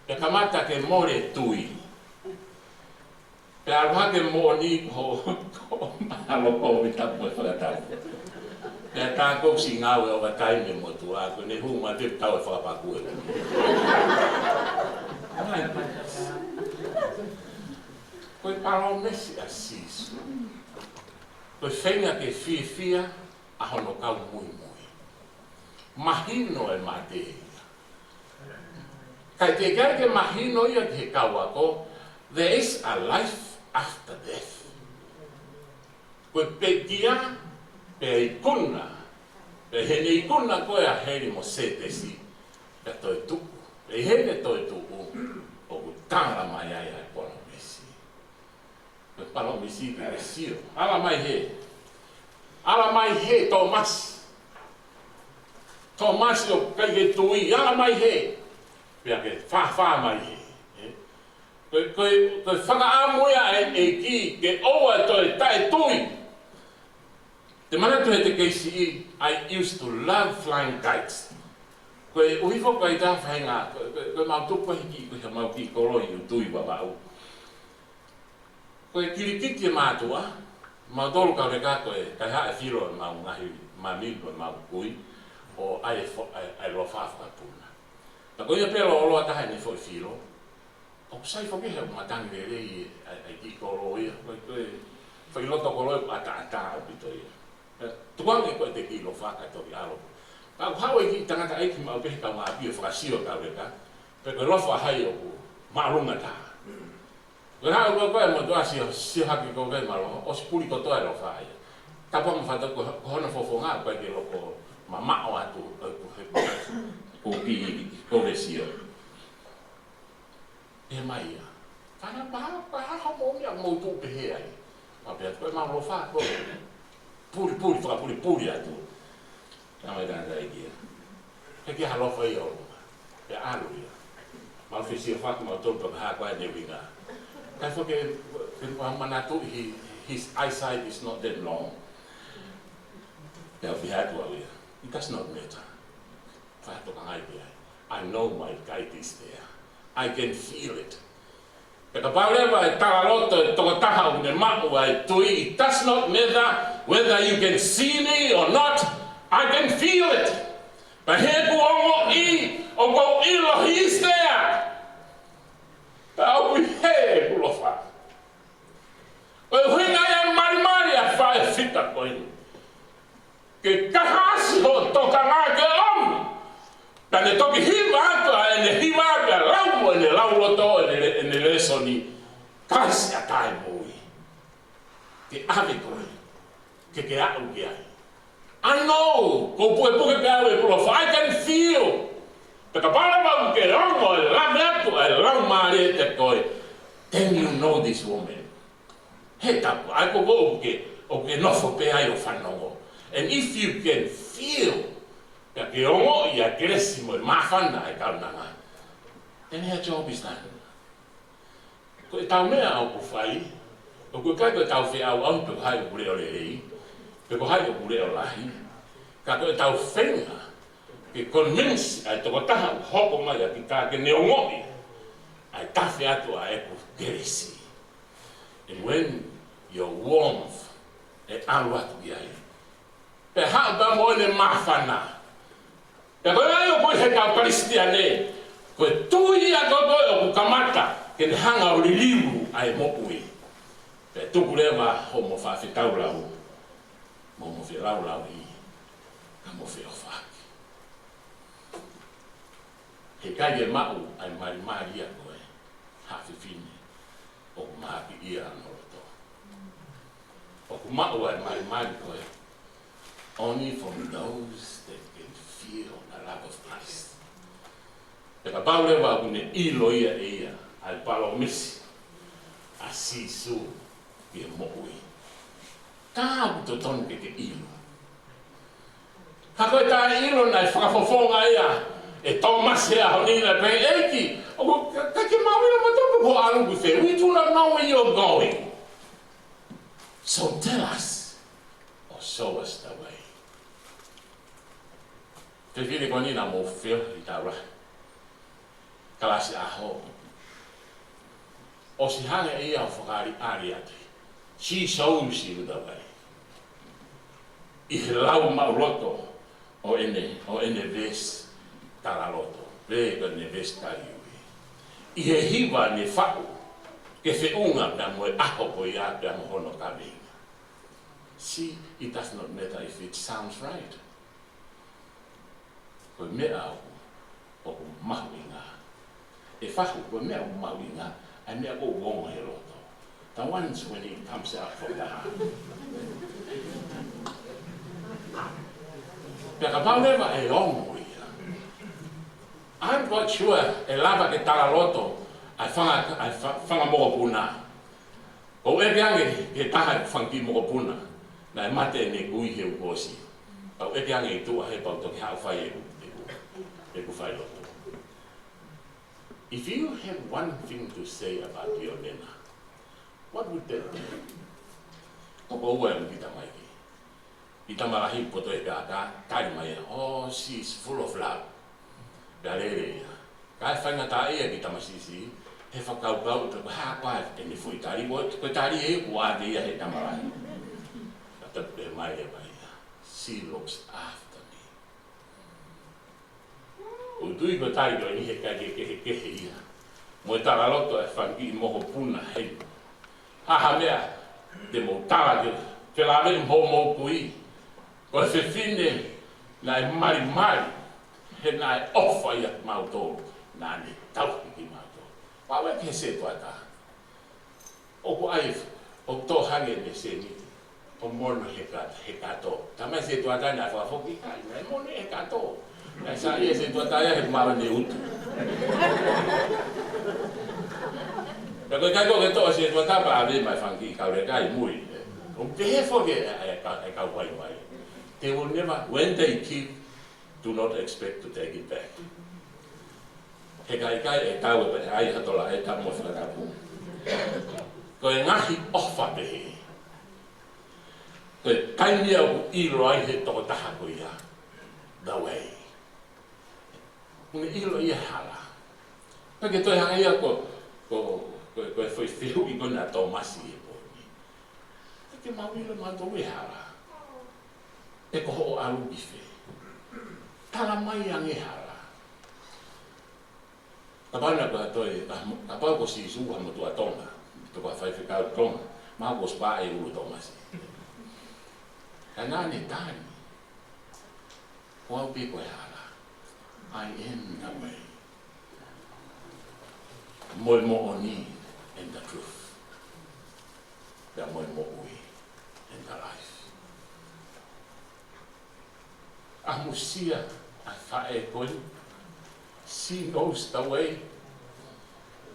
Pea kamata ke mole tui. Pea ʻalu hake moʻoni ko, ko, ʻalu ko mi tapu e fakatapu. Pea tā ko si ngāue ʻo ka taimi mo tuʻa, ko ʻene hū mai te tau e fakapakū ē. Ko e palōmesi ʻa Sīsū. Ko e feinga ke fiefia ʻa hono kau muimui. Mahino e mate ia. Kae teʻeki ai ke mahino ia ki he kau ako, there is a life after death. Ko e pekia, pea ikuna, pea ʻi heʻene ikuna ko ē ʻa heli mo Sētesi, pea toetuʻu. Pea ʻi heʻene toetuʻu, ʻoku tala mai ai ʻa e palōmesi. Ko e palōmesi ke ke sio. Ala mai hē. Ala mai hē, Tōmasi. Tōmasi ʻoku ʻikai ke tui. Ala mai hē. Pea ke fāfā mai hē. Ē? Ko e, ko e, ko e fakaʻamu ia ʻa e ʻEiki ke ʻoua ʻe toe taʻetui. Te manatu he te keisi ʻi, I used to love flying kites. Koeʻuhi foki ʻa e faʻahinga, ko, ko, ko ʻemau tupu hiki, ko ʻemau kiʻi kolo ʻi ʻUtui, Vavaʻu. Ko e kilikiti e mātuʻa, mautolu kau leka ko e kaihaʻa e filo ʻemau ngaahi mami, ko ʻemau kui, ʻo ʻai e fo-, ʻai, ʻai e lofa fakapuna. Ka ko ia pē lōloa taha ʻene foʻi filo, ʻoku sai foki he ʻoku matangi lelei ʻa e, ʻa e kiʻi kolo ia, ko e, ko e foʻi loto kolo ia ʻoku ʻataʻatā ʻaupito ia. Ē, tukuange ko e te kiʻi lofa ka toki ʻalu. Ka ʻoku haʻu e kiʻi tangataʻeiki maʻu pē he kaungāʻapi ʻo fakasio kau leka, pe ko e lofa ʻa hai ʻoku māʻolunga taha. Ko e haʻu ko ē ko ē mo tuʻa sio, sio hake ko ē mālō, ʻosi puli kotoa e lofa ia. Tapu ange fakatapu ko, ko hono fofonga, ko e ke loko mamaʻo atu, ko e, ko e, ko e kiʻi kole sio. Pehē mai ia. Kana paha, paha ha moʻoni ʻa mou tuʻu pehē ai. Ma pea ko e mau lofa ko ē. Puli, puli, fakapuli, puli atu. Ka mai tangataʻeiki ia. He ke ha lofa ia ʻo. Pea ʻalu ia. Mau fesiofaki mautolu pea ka hā ko ē ʻene ʻuhinga. Kae fo ke, Pea ʻoku ou manatuʻi, his eyesight is not that long. Pea u pehē atu au ia, it does not matter. Fakatokangaʻi pē ai. I know my guide is there. I can feel it. Pea kapau leva ʻe talaloto e tokotaha ʻoku ne maʻu ʻa e tui, it does not matter whether you can see me or not, I can feel it. Pea ʻi heʻeku ongoʻi, ʻoku ou ʻilo he is there. Pea ʻoku ʻi heni ʻeku ʻofa. Ko e ʻuhinga ia e malimali ʻa e faʻē fita ko eni. Ke kaihaʻasi hoʻo tokanga ke ʻomi. Pea ne toki hiva atu ʻa ʻene hiva pea lau mo ʻene lauloto ʻene, ʻene lēsoni. Kaisi ʻa tae moʻui. Ke ʻave koe. Ke ke aʻu ki ai. I know, ʻoku ou pukepuke pē au ʻeku ʻofa, I can feel. Pea kapau leva ʻoku ke ongo e lave atu ʻa e Laumālie kiate koe, then you know this woman. He tapu, ʻa ia ko koe ʻoku ke, ʻoku ke nofo pē ai ʻo fanongo. And if you can feel, pea ke ongoʻi ʻa e kelesi mo e māfana ʻa e kaunanga, then her job is done. Ko ʻetau meʻa ʻoku fai, ʻoku ʻikai ko ʻetau feʻauʻauhi pe ko hai ʻoku leʻo lelei, pe ko hai ʻoku leʻo lahi, ka ko ʻetau feinga ke convince ʻa e tokotaha ʻoku hoko mai ʻa kita ke ne ongoʻi ʻa e tafe atu ʻa ʻeku kelesi. And when your warmth ʻe ʻalu atu ki ai, pea haʻu pea mo ʻene māfana. Pea ko e ʻai ʻoku ʻi he kau Kalisitiane, ko e tui ʻa ko ē ʻoku kamata ke ne hanga ʻo liliu ʻa e moʻui. Pea tuku leva hoʻomo fakafetaulau, mo hoʻomo felaulauhi, ka mo feʻofaʻaki. Heʻikai ke maʻu ʻa e malimali ʻa ko ē, ha fefine ʻoku mahakiʻia hono loto. ʻOku maʻu ʻa e malimali ko ē only from those that can feel the love of Christ. Pea kapau leva ʻoku ne ʻilo ia ʻe ia ʻa e palōmesi ʻa Sīsū ki he moʻui, tā ʻoku totonu ke ke ʻilo. Ka ko e taʻeʻilo naʻe fakafofonga ia ʻe Tōmasi he ʻaho ni, naʻe pehē, ʻEiki, ʻoku ʻikai ke mau ʻilo mautolu pe ʻoku ke ʻalu ki fē. We do not know where you're going. So tell us, or show us the way. Fefine ko eni naʻa mou feohi ʻi taula kalasi ʻaho. ʻOsi hanga ʻe ia ʻo fakaʻaliʻali atu. She shows you the way. ʻI he lau maʻuloto ʻo ʻene, ʻo ʻene veesi talaloto, pe ko ʻene veesi taliui. ʻI he hiva ne faʻu, ke feʻunga pea mo e ʻaho ko ia pea mo hono kaveinga. See, it does not matter if it sounds right. Ko e meʻa ʻoku, ʻoku mahuʻinga. ʻE fahu, ko e meʻa ʻoku mahuʻinga, ʻa e meʻa ʻoku ongo he loto. The ones when it comes out from the heart. Pea kapau leva ʻe ongo ia, I'm quite sure ʻe lava ke talaloto ʻa e fanga, ʻa e fa-, fanga mokopuna. ʻOku ʻeke ange ki he taha ʻeku fanga kiʻi mokopuna naʻe mate ʻene kui he uike kuo ʻosi. ʻOku ʻeke ange ʻi tuʻa he pau toki haʻu fai ʻeku, ʻeku, ʻeku failotu. If you have one thing to say about your nana, what would that be? Ko ʻoku ʻi ai e kiʻi tamaiki, kiʻi tamalahi poto e kākā, tali mai ia, "Oh, she's full of love." Pea lele ia. Kae faingataʻaʻia e kiʻi tamasiʻi, he fakakaukau pe ko e hā koā ʻene foʻi tali, ko e, ko e tali ē ʻoku ʻave ia he tamalahi. Ka tapu pē mai leva ia, "She looks after me." ʻOku ou tui ko e tali ko eni he ʻikai ke kehekehe ia mo e talaloto ʻa e fanga kiʻi mokopuna heni. Ha ha meʻa te mou tala ke, ke lave mo hoʻomou kui. Ko e fefine naʻe malimali, he naʻe ʻofa ia kimautolu, naʻa ne tauhi kimautolu. Pea u ʻeke he sētuata, ʻoku ʻi ai, ʻoku tō hake ʻene sēniti ʻo mono he ka-, he kato. Talamai e sētuata naʻe fakafoki, ʻikai, naʻe mono he kato. Naʻe saiʻia e sētuata ia he maʻu ʻene utu. Pea ko e ʻikai ko ē ke toʻo e sētuata pea ʻave mai e fanga kiʻi kauleka ʻi mui. ʻOku pehē foki e, e, e ka-, e kau vaivai. They will never, when they give, do not expect to take it back. He ka ʻikai, ʻe tau e pehē ai ha tola e tamu mo e fakatapu. Ko e ngaahi ʻofa pehē, ko e taimi ia ʻoku ʻilo ai he tokotaha ko ia the way. ʻOku ne ʻilo ia e hala. Pea ke toe hanga ia ko, ko, ko, ko e foʻi fehuʻi ko ena ʻa Tōmasi he pō ni. Pea ke mau ʻilo mautolu e hala. Pe ko hoʻo ʻalu ki fē. Tala mai ange e hala. Kapau naʻe ko ha toe, ka mo-, kapau ko Sīsū ha motuʻa Tonga, pe ko ha faifekau Tonga, mahalo kuo ʻosi vaʻe e ʻulu ʻo Tōmasi. Ka naʻa ne tali, ko au pē ko e hala. I am the way. Mo e moʻoni and the truth. Pea mo e moʻui and the life. ʻAmusia ʻa e faʻē ko eni. She knows the way.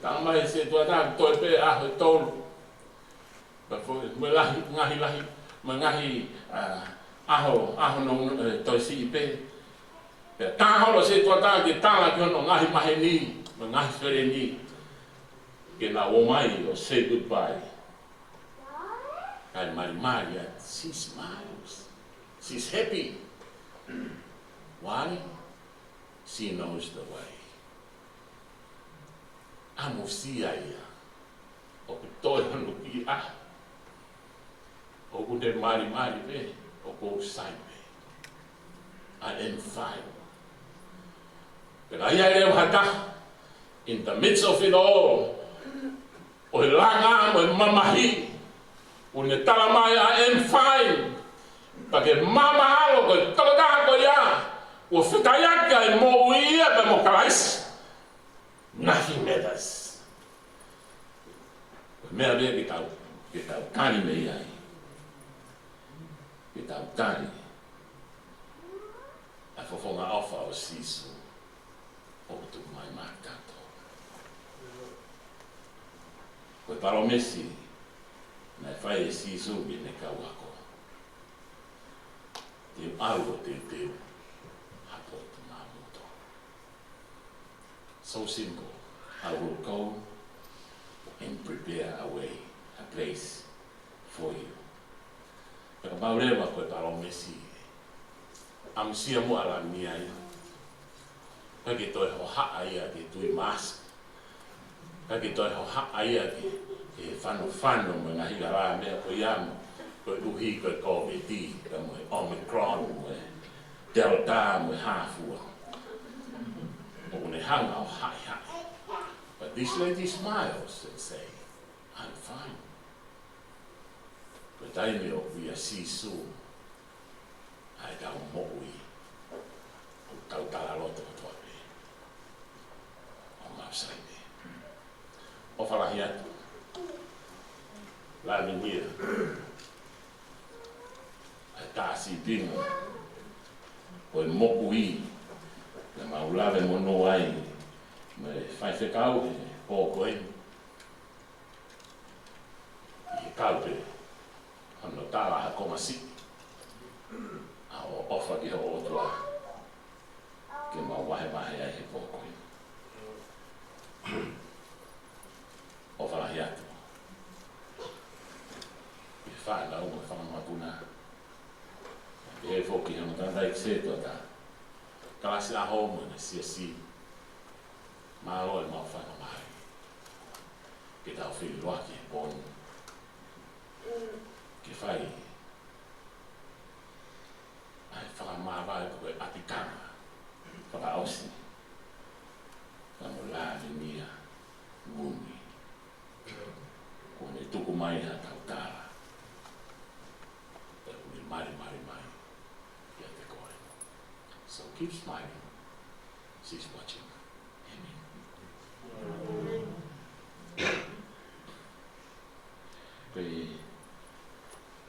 Tala mai ʻe he setuata, toe pē ʻaho ʻe tolu. Pea foʻi, mo e lahi, ngaahi lahi, mo e ngaahi, ʻa, ʻaho, ʻaho nounou, ʻe, toe siʻi pē. Pea tā holo e setuata ke tala ki hono ngaahi maheni, mo e ngaahi feleni. Ke nau ō mai ʻo say goodbye. Kae malimali ʻa, she smiles. She's happy. Why? She knows the way. ʻAmusia ia. ʻOku toe hono kiʻi ʻaho. ʻOku ne malimali pē, ʻoku ou sai pē. I am fine. Pea ʻi ai leva ha taha, in the midst of it all, ʻo e langa mo e mamahi, ʻoku ne tala mai, I am fine. Pea ke mahalo ko e tokotaha ko ia, ʻoku fetaiaki ʻa e moʻui ia pea mo Kalaisi. Nothing matters. Ko e meʻa pē ke tau, ke tau tali mei ai. Ke tau tali ʻa e fofonga ʻofa ʻo Sīsū ʻoku tuku mai maʻatautolu. Ko e palōmesi naʻe fai ʻe Sīsū ki heʻene kau ako. Te u ʻalu ʻo teuteu ha potu maʻamoutolu. So simple. I will go and prepare a way, a place for you. Pea kapau leva ko e palōmesi, ʻamusia muʻa ʻa Lamia ia. Kae ke toe hohaʻa ia ke tui mask. Kae ke toe hohaʻa ia ke, ke fanofano mo e ngaahi hala meʻa ko ia mo, koeʻuhi ko e Kōviti, pea mo e Omicron, mo e Delta, mo e hā fua. ʻOku ne hanga ʻo haʻihaʻi. But this lady smiles and say, I'm fine. Ko e taimi ʻoku ʻia Sīsū ʻa ʻetau moʻui, ʻoku tau talaloto kotoa pē. ʻOku mau sai pē. ʻOfa lahi atu. Lāngilangi ʻa e tā sīpinga ʻo e moʻui naʻa mau lave monū ai mo e faifekau he pō ko eni. ʻI he kau pē hono tala ha konga siʻi ʻa hoʻo ʻofa ki ho ʻOtua ke mau vahevahe ai he pō ko eni. ʻOfa lahi atu ki he fānau mo e fanga mokopuna. Pehē foki ki hono tangataʻeiki setuata, kalasi ʻaho mo ʻene siasi. Mālō e mau faingamālie ke tau feʻiloaki he pō ni. Ke fai ʻa e fakamāvae ko e ʻapitanga fakaʻosi ʻa Lamia Vuni. Kuo ne tuku mai haʻatau tala. Pea kuo ne malimali mai kiate koe. So keep smiling. She's watching. ʻĒmeni. Ko e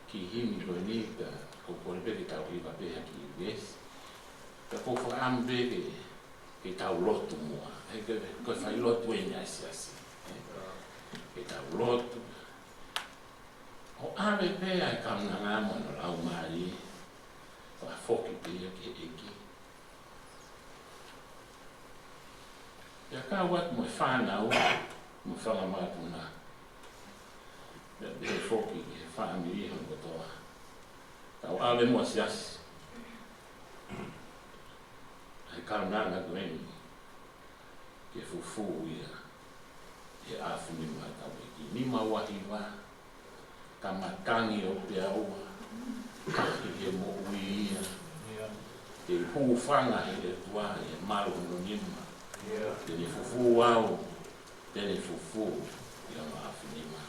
kiʻi himi ko eni, ka ʻoku ou kole pē ke tau hiva pē ha kiʻi veesi. Ka ʻoku ou fakaʻamu pē ke, ke tau lotu muʻa. He ko e, ko e fai lotu eni ʻa e siasi. Ē? Ke tau lotu. ʻO ʻave pē ʻa e kaunanga mo hono laumālie. Fakafoki pē ia ki he ʻEiki. Pea kau atu mo e fānau, mo e fanga mokopuna. Pea pehē foki ki he fāmili hono kotoa. Tau ʻave muʻa siasi ʻa e kaunanga ko eni ke fufū ia he ʻafunima ʻa hotau ʻEiki. Nima ua hiva, tama tangi ʻo Peaua, kahi he moʻui ia. Ia. Ke hūfanga he ʻOtua ʻi he malu hono nima. Ia. Te ne fufū au, te ne fufū ia mo e ʻafunima.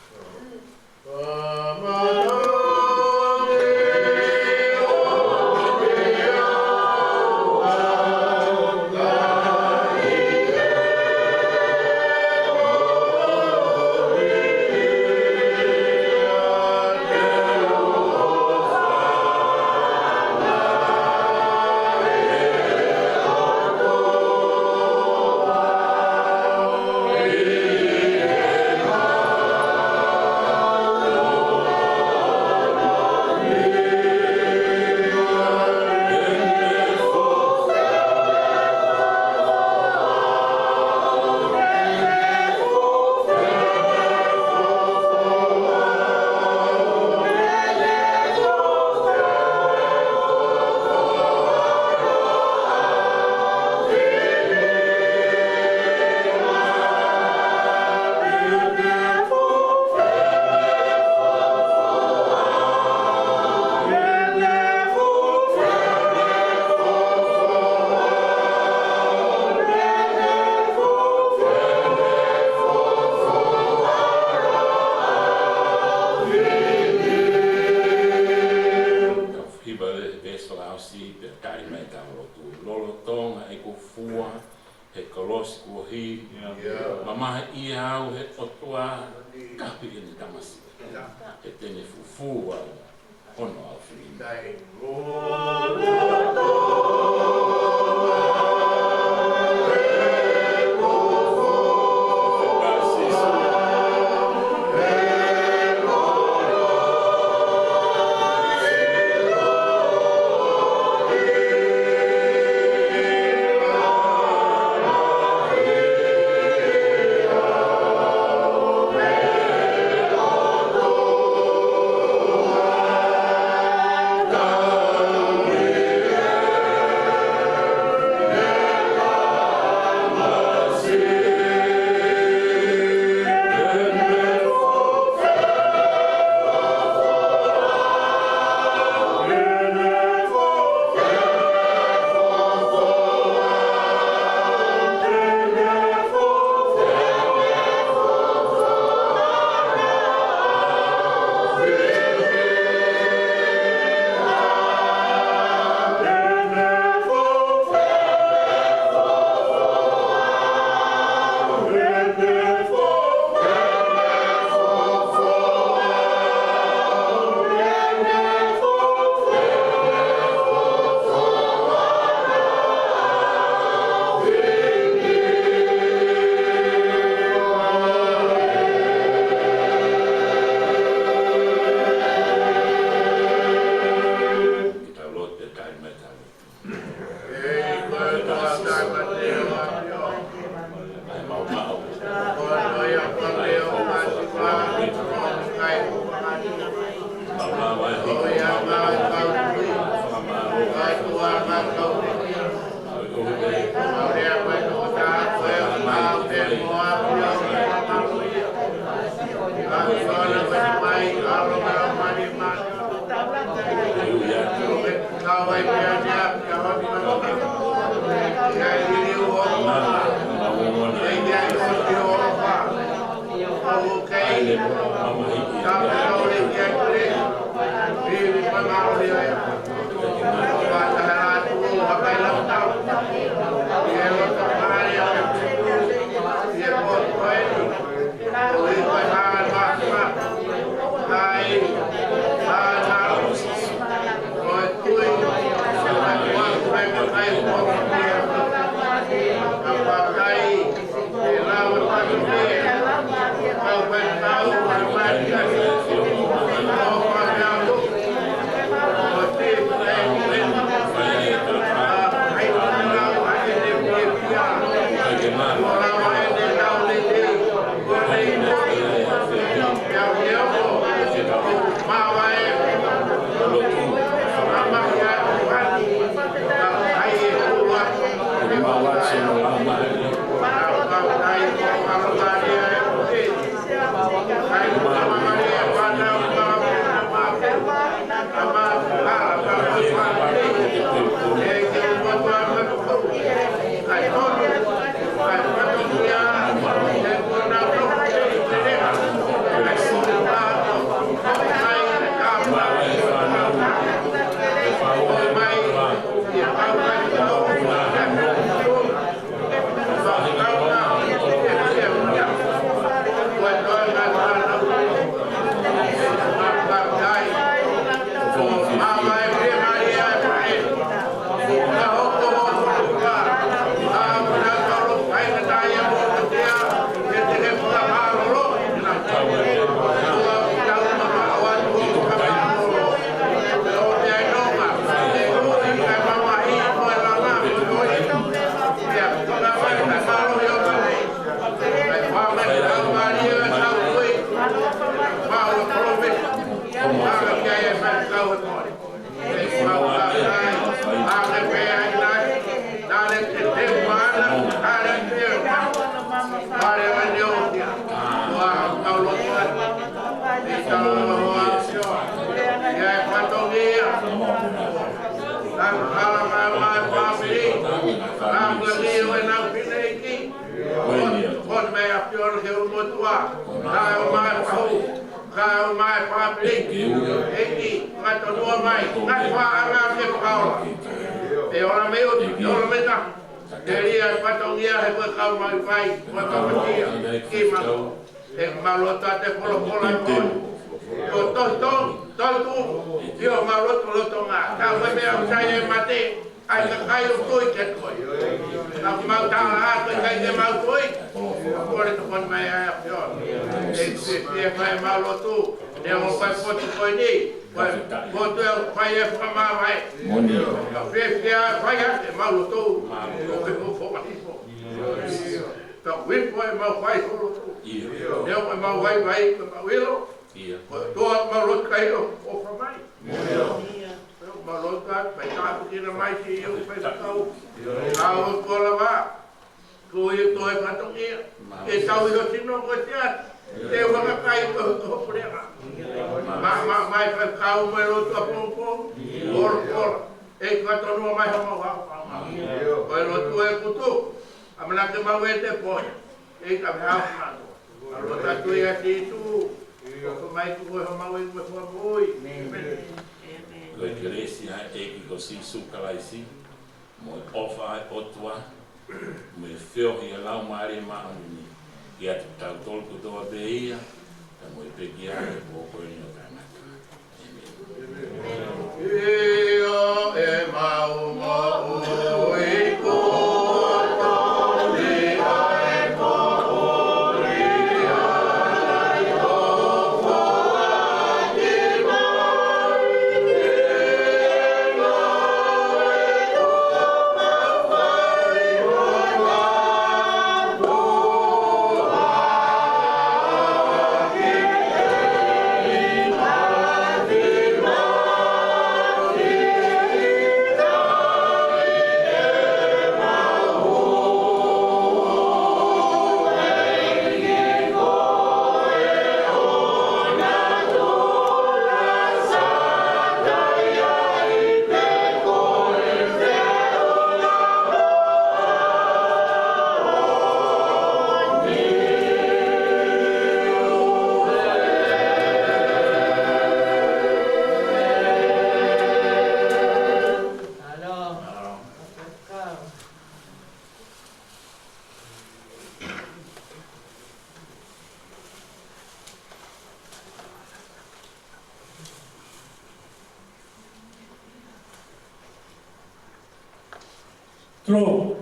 Hiva le veesi fakaʻosi pea tali mai ʻetau lotu. Lolotonga ʻeku fua he kolosi kuo hī, mamahiʻia au he ʻOtua, kapi ʻene tamasiʻi, he te ne fufū au hono ʻafunima. Kae ʻumaʻā e fāmili. ʻEiki, fakatonua mai, ngaahi paʻanga ke fakaola. ʻE ola mei ʻuta, ʻe ola mei tahi. Telia e fatongia he ko e kau mai fai, ko e kau matia, ki mau. ʻE mau lotu atu e folofola ko e. Ko e tohi tonu, tohi tuʻu, ʻio mau lotu lolotonga. Ka ko e meʻa ʻoku sai e mate, ʻa e kakai ʻoku tui ki he tohi. Ka ʻoku mau tala atu ʻe ʻikai ke mau tui. Kole tokoni mai ʻa e ʻAfiona. ʻE, ʻe, ʻe fai mau lotu. Neongo ko e potu ko eni. Ko e, ko e toe fai e fakamāvae. Moʻoni. Ka fiefia fai ake mau lotu. Ko e hoko mai hifo. Ka hifo e mau fai holo. Neongo e mau vaivai, ka mau ʻilo. Ko e toa mau lotu kai ʻo, ʻo fakamai. Mau lotu atu, fai tāpuekina mai ki he ʻEiki fai fakau. Ka ʻoku ʻotua lava. Ko e toe fatongia. ʻE tau ʻi ho sino ko e te atu. Te ua kakai ko e, ko e puleʻanga. Ma, ma, mai fai kau mo e lotu ʻapongipongi. Ola, ola. ʻE ka tonu mai ha mau hau, hau, hau. Ko e lotu e kutu. ʻAmanaki mau ʻe te poi. ʻE ka hau, hau. Ka lotu atu ia Sīsū. Ko mai ko e homau ʻEiki mo e Fakamoʻui. ʻĒmeni. Ko e kelesi ʻa e ʻEiki ko Sīsū Kalaisi, mo e ʻofa ʻa e ʻOtua, mo e feohi ʻa e Laumālie Māʻoniʻoni, ʻiate kitautolu kotoa pē ia, pea mo e pekia ʻo e pō ko eni ʻo taʻengata. Tulou.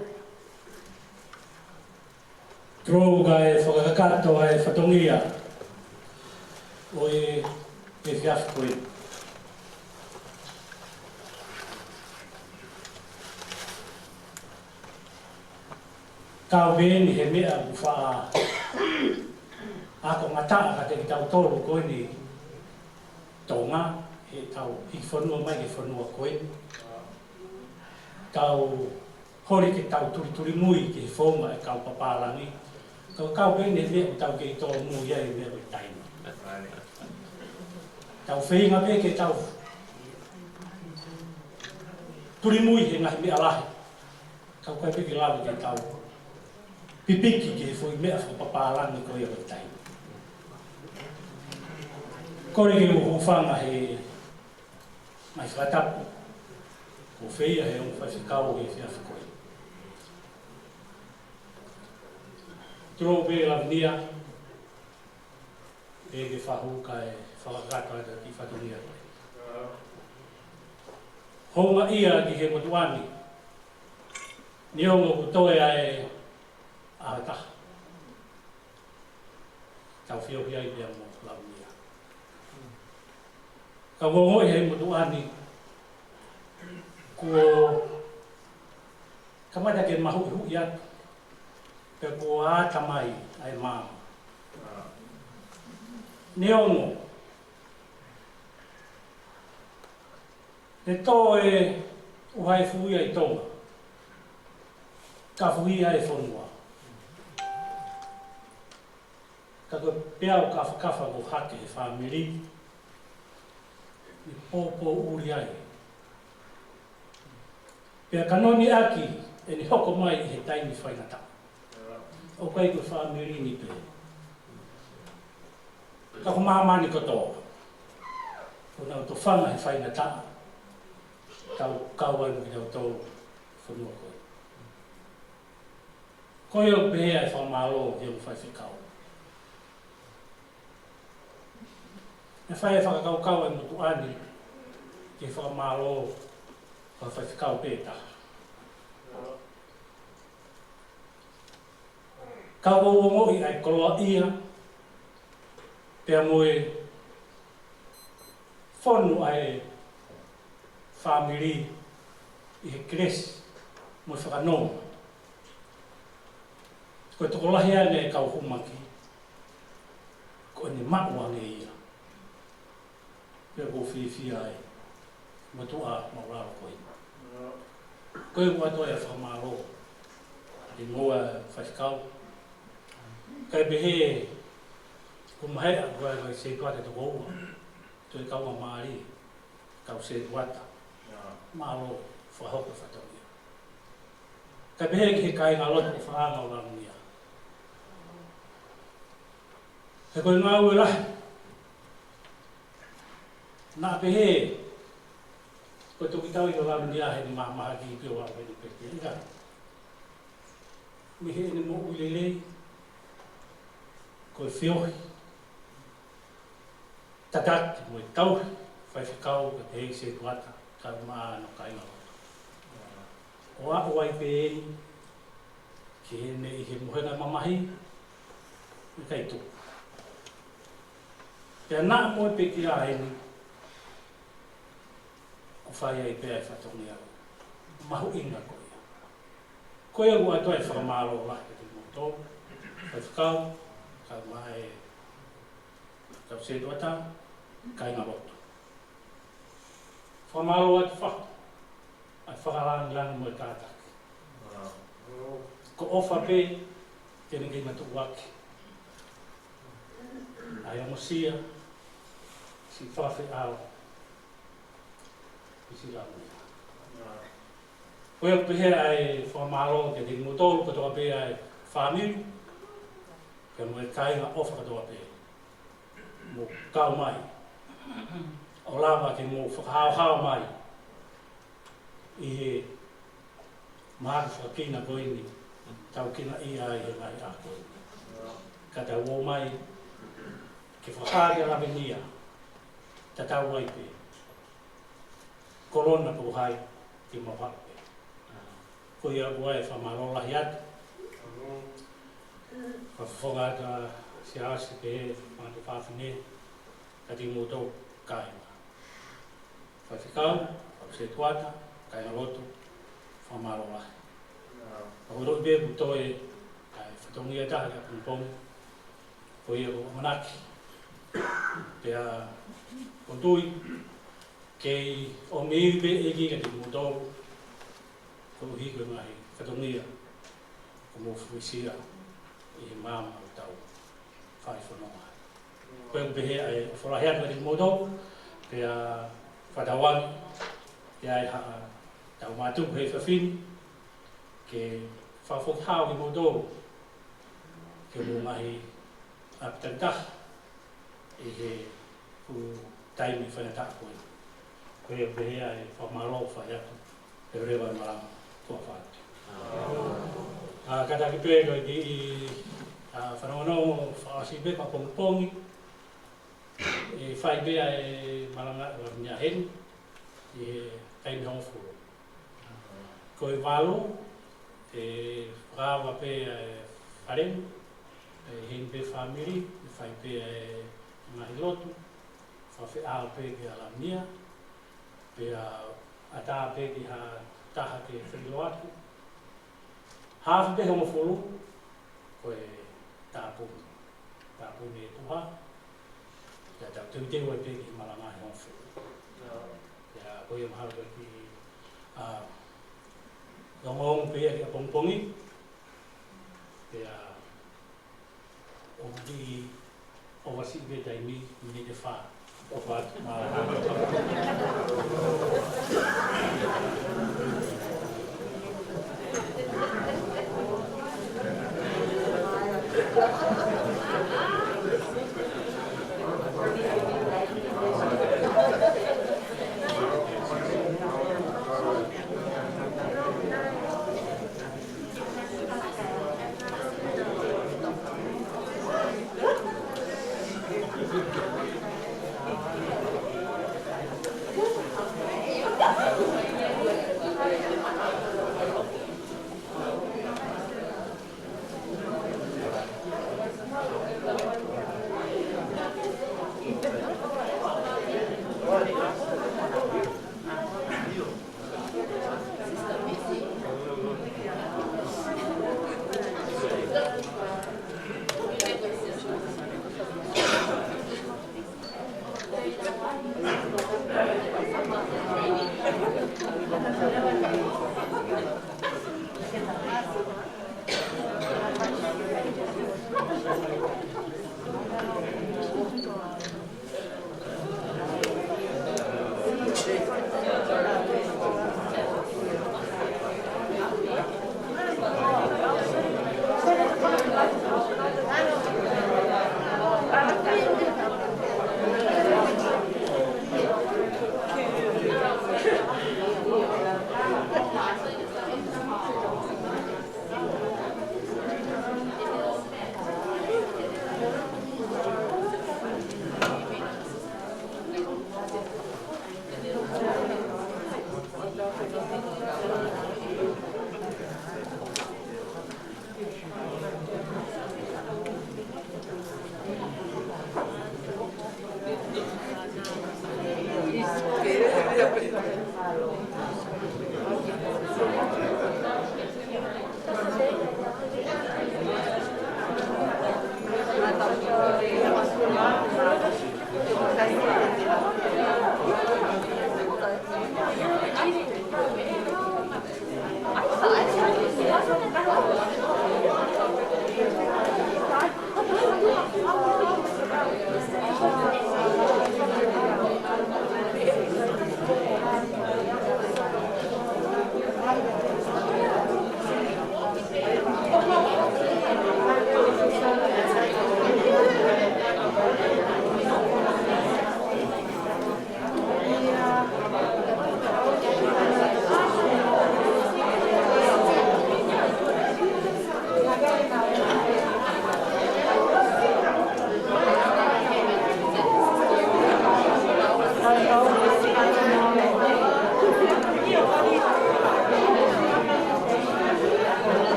Tulou kae fakakakato ʻa e fatongia ʻo e, ʻo e efiafi ko eni. Kau pē eni he meʻa ʻoku faʻa ako ngataʻa kiate kitautolu ko eni Tonga, he tau hiki fonua mai ki he fonua ko eni. Tau holi ke tau tulituli mui ki he founga ʻa e kau papālangi. Ka ko e kau pē eni he meʻa ʻoku tau kei tōmui ai he meʻa ko e taimi. Tau feinga pē ke tau tuli mui he ngaahi meʻa lahi. Ka ʻoku ʻikai pē ke lava ke tau pipiki ki he foʻi meʻa fakapapālangi ko ia ko e taimi. Kole ke u hūfanga he ngaahi fakatapu kuo feia ʻe he ongo faifekau he efiafi ko eni. Tulou pē Lavinia, ʻe ke fahu kae fakakakato atu e kiʻi fatongia ko eni. Houngaʻia ki he motuʻa ni, neongo kuo toe ʻa e ʻaho ʻe taha tau feohi ai pea mo Lavinia. Ka ʻoku ou ongoʻi he motuʻa ni kuo kamata ke mahuʻihuʻi atu, pea kuo ʻata mai ʻa e maama. Neongo He tō e ʻuha e fuʻu ia ʻi Tonga, ka fuhi ai e fonua. Ka ko e peau kafakafa kuo hake he fāmili, ʻi pōpōʻuli ai. Pea kanoni ʻaki ʻene hoko mai ʻi he taimi faingataʻa. ʻOku ʻikai ko e fāmili ni pē, ka ko māmani kotoa. Ko ʻenau tofanga he faingataʻa, kau, kau ai mo kitautolu fonua ko ē. Ko ia ʻoku pehē ai e fakamālō ki he ongo faifekau. ʻE fai e fakakaukau ʻa e motuʻa ni ki he fakamālō ki he faifekau pē taha. Ka ʻoku ou ongoʻi ʻa e koloaʻia pea mo e fonu ʻa e fāmili ʻi he kelesi mo e fakanonga. Ko e tokolahi ange e kau hūmaki, ko ʻene maʻu ange ia. Pea ʻoku ou fiefia ai, motuʻa māʻulalo ko eni. Ko ia ʻoku ʻoatu ai e fakamālō ʻi muʻa e faifekau. Kae pehē, ʻoku maheʻa ko e vai setuata toko ua, toe kaungāmālie, kau setuata. Mālō, fakahoko e fatongia. Kae pehē ki he kāingalotu ʻofaʻanga ʻo Lalomia. He ko e ngāue lahi. Naʻa pehē, ko e tokitau ʻi Lalomia he ʻene mahamahaki pē ʻo aʻu eni pē ke ika. Mei heʻene moʻui lelei, ko e feohi, tataki mo e tauhi faifekau kae pehē ki he setuata, kae ʻumaʻā hono kāingalotu. ʻO aʻu ai pē eni ki heʻene ʻi he mohenga mamahi, ʻikai tuku. Pea naʻa mo e pekia eni, ʻoku fai ai pē ʻa e fatongia mahuʻinga ko ia. Ko ia ʻoku ʻoatu ai e fakamālō lahi kiate kimoutolu, faifekau, kae ʻumaʻā e kau setuata, kāingalotu. Fakamālō atu faʻa, ʻa e fakalāngilangi mo e kātaki. Ko e ʻofa pē te ne kei matuʻuaki ʻa e ongosia, siʻi fakafeʻao, ʻi siʻi Lalomia. Ko ia ʻoku pehē ʻa e fakamālō kiate kimoutolu kotoa pē ʻa e fāmili, pea mo e kāinga ʻofa kotoa pē. Mou kau mai. ʻO lava ke mou fakahaohaoa mai ʻi he mahaki fakakina ko eni, taukinaʻia ai he ngaahi ʻaho ko eni. Ka tau ō mai ke fakahā kia Lalomia, tatau ai pē. Kolona ko hai ke mau haʻu pē. Ko ia ʻoku ʻoatu ai e fakamālō lahi atu. Fakafofonga atu ʻa Siaosi pē, Mangata Fafine, kae ʻumaʻā kimoutolu kāinga. Faifekau, kau setuata, kāingalotu, fakamālō lahi. Ka ko e loto pē kuo toe ʻa e fatongia ʻe taha ki ʻapongipongi. Ko ia ʻoku ou ʻamanaki, pea ʻoku ou tui, kei ʻomi ʻe he ʻEiki kiate kimoutolu, koeʻuhi ko e ngaahi fatongia kuo mou fuesia ʻi he maama ʻo ʻetau fai fononga. Ko ia ʻoku pehē ai ʻofa lahi atu kiate kimoutolu, pea fakatauange, pea ʻi haʻatau mātuku he efiafi ni, ke fakafoki hao kimoutolu, ke mou maʻu ha ʻapi takitaha ʻi he fuʻu taimi faingataʻa ko ē. Ko ia ʻoku pehē ai e fakamālō fai atu, leveleva e malanga, tuʻa ʻofa atu. ʻA, kātaki pē ko e kiʻi, ʻa, fanongonongo fakaʻosi pē, fakapongipongi, ʻe fai pē ʻa e malanga ʻo e ʻaho ni heni, ʻi he taimi hongofulu. Ko e valu, ʻe fakaava pē ʻa e fale ni, ʻe heni pē fāmili, ʻe fai pē ʻa e ngaahi lotu, fakafeʻao pē kia Lalomia, pea ʻatā pē ki ha taha ke feʻiloaki. Haafe pē hongofulu, ko e tāpuni. Tāpuni e tuha, pea tau teuteu ai pē ki he malanga he hongofulu. Pea ko Ko ia mahalo pē ke, ā, ongoongo pē ia ki ʻapongipongi. Pea ʻoku ʻoku ʻosi pē taimi, miniti ʻe fā. ʻOfa atu, mālō.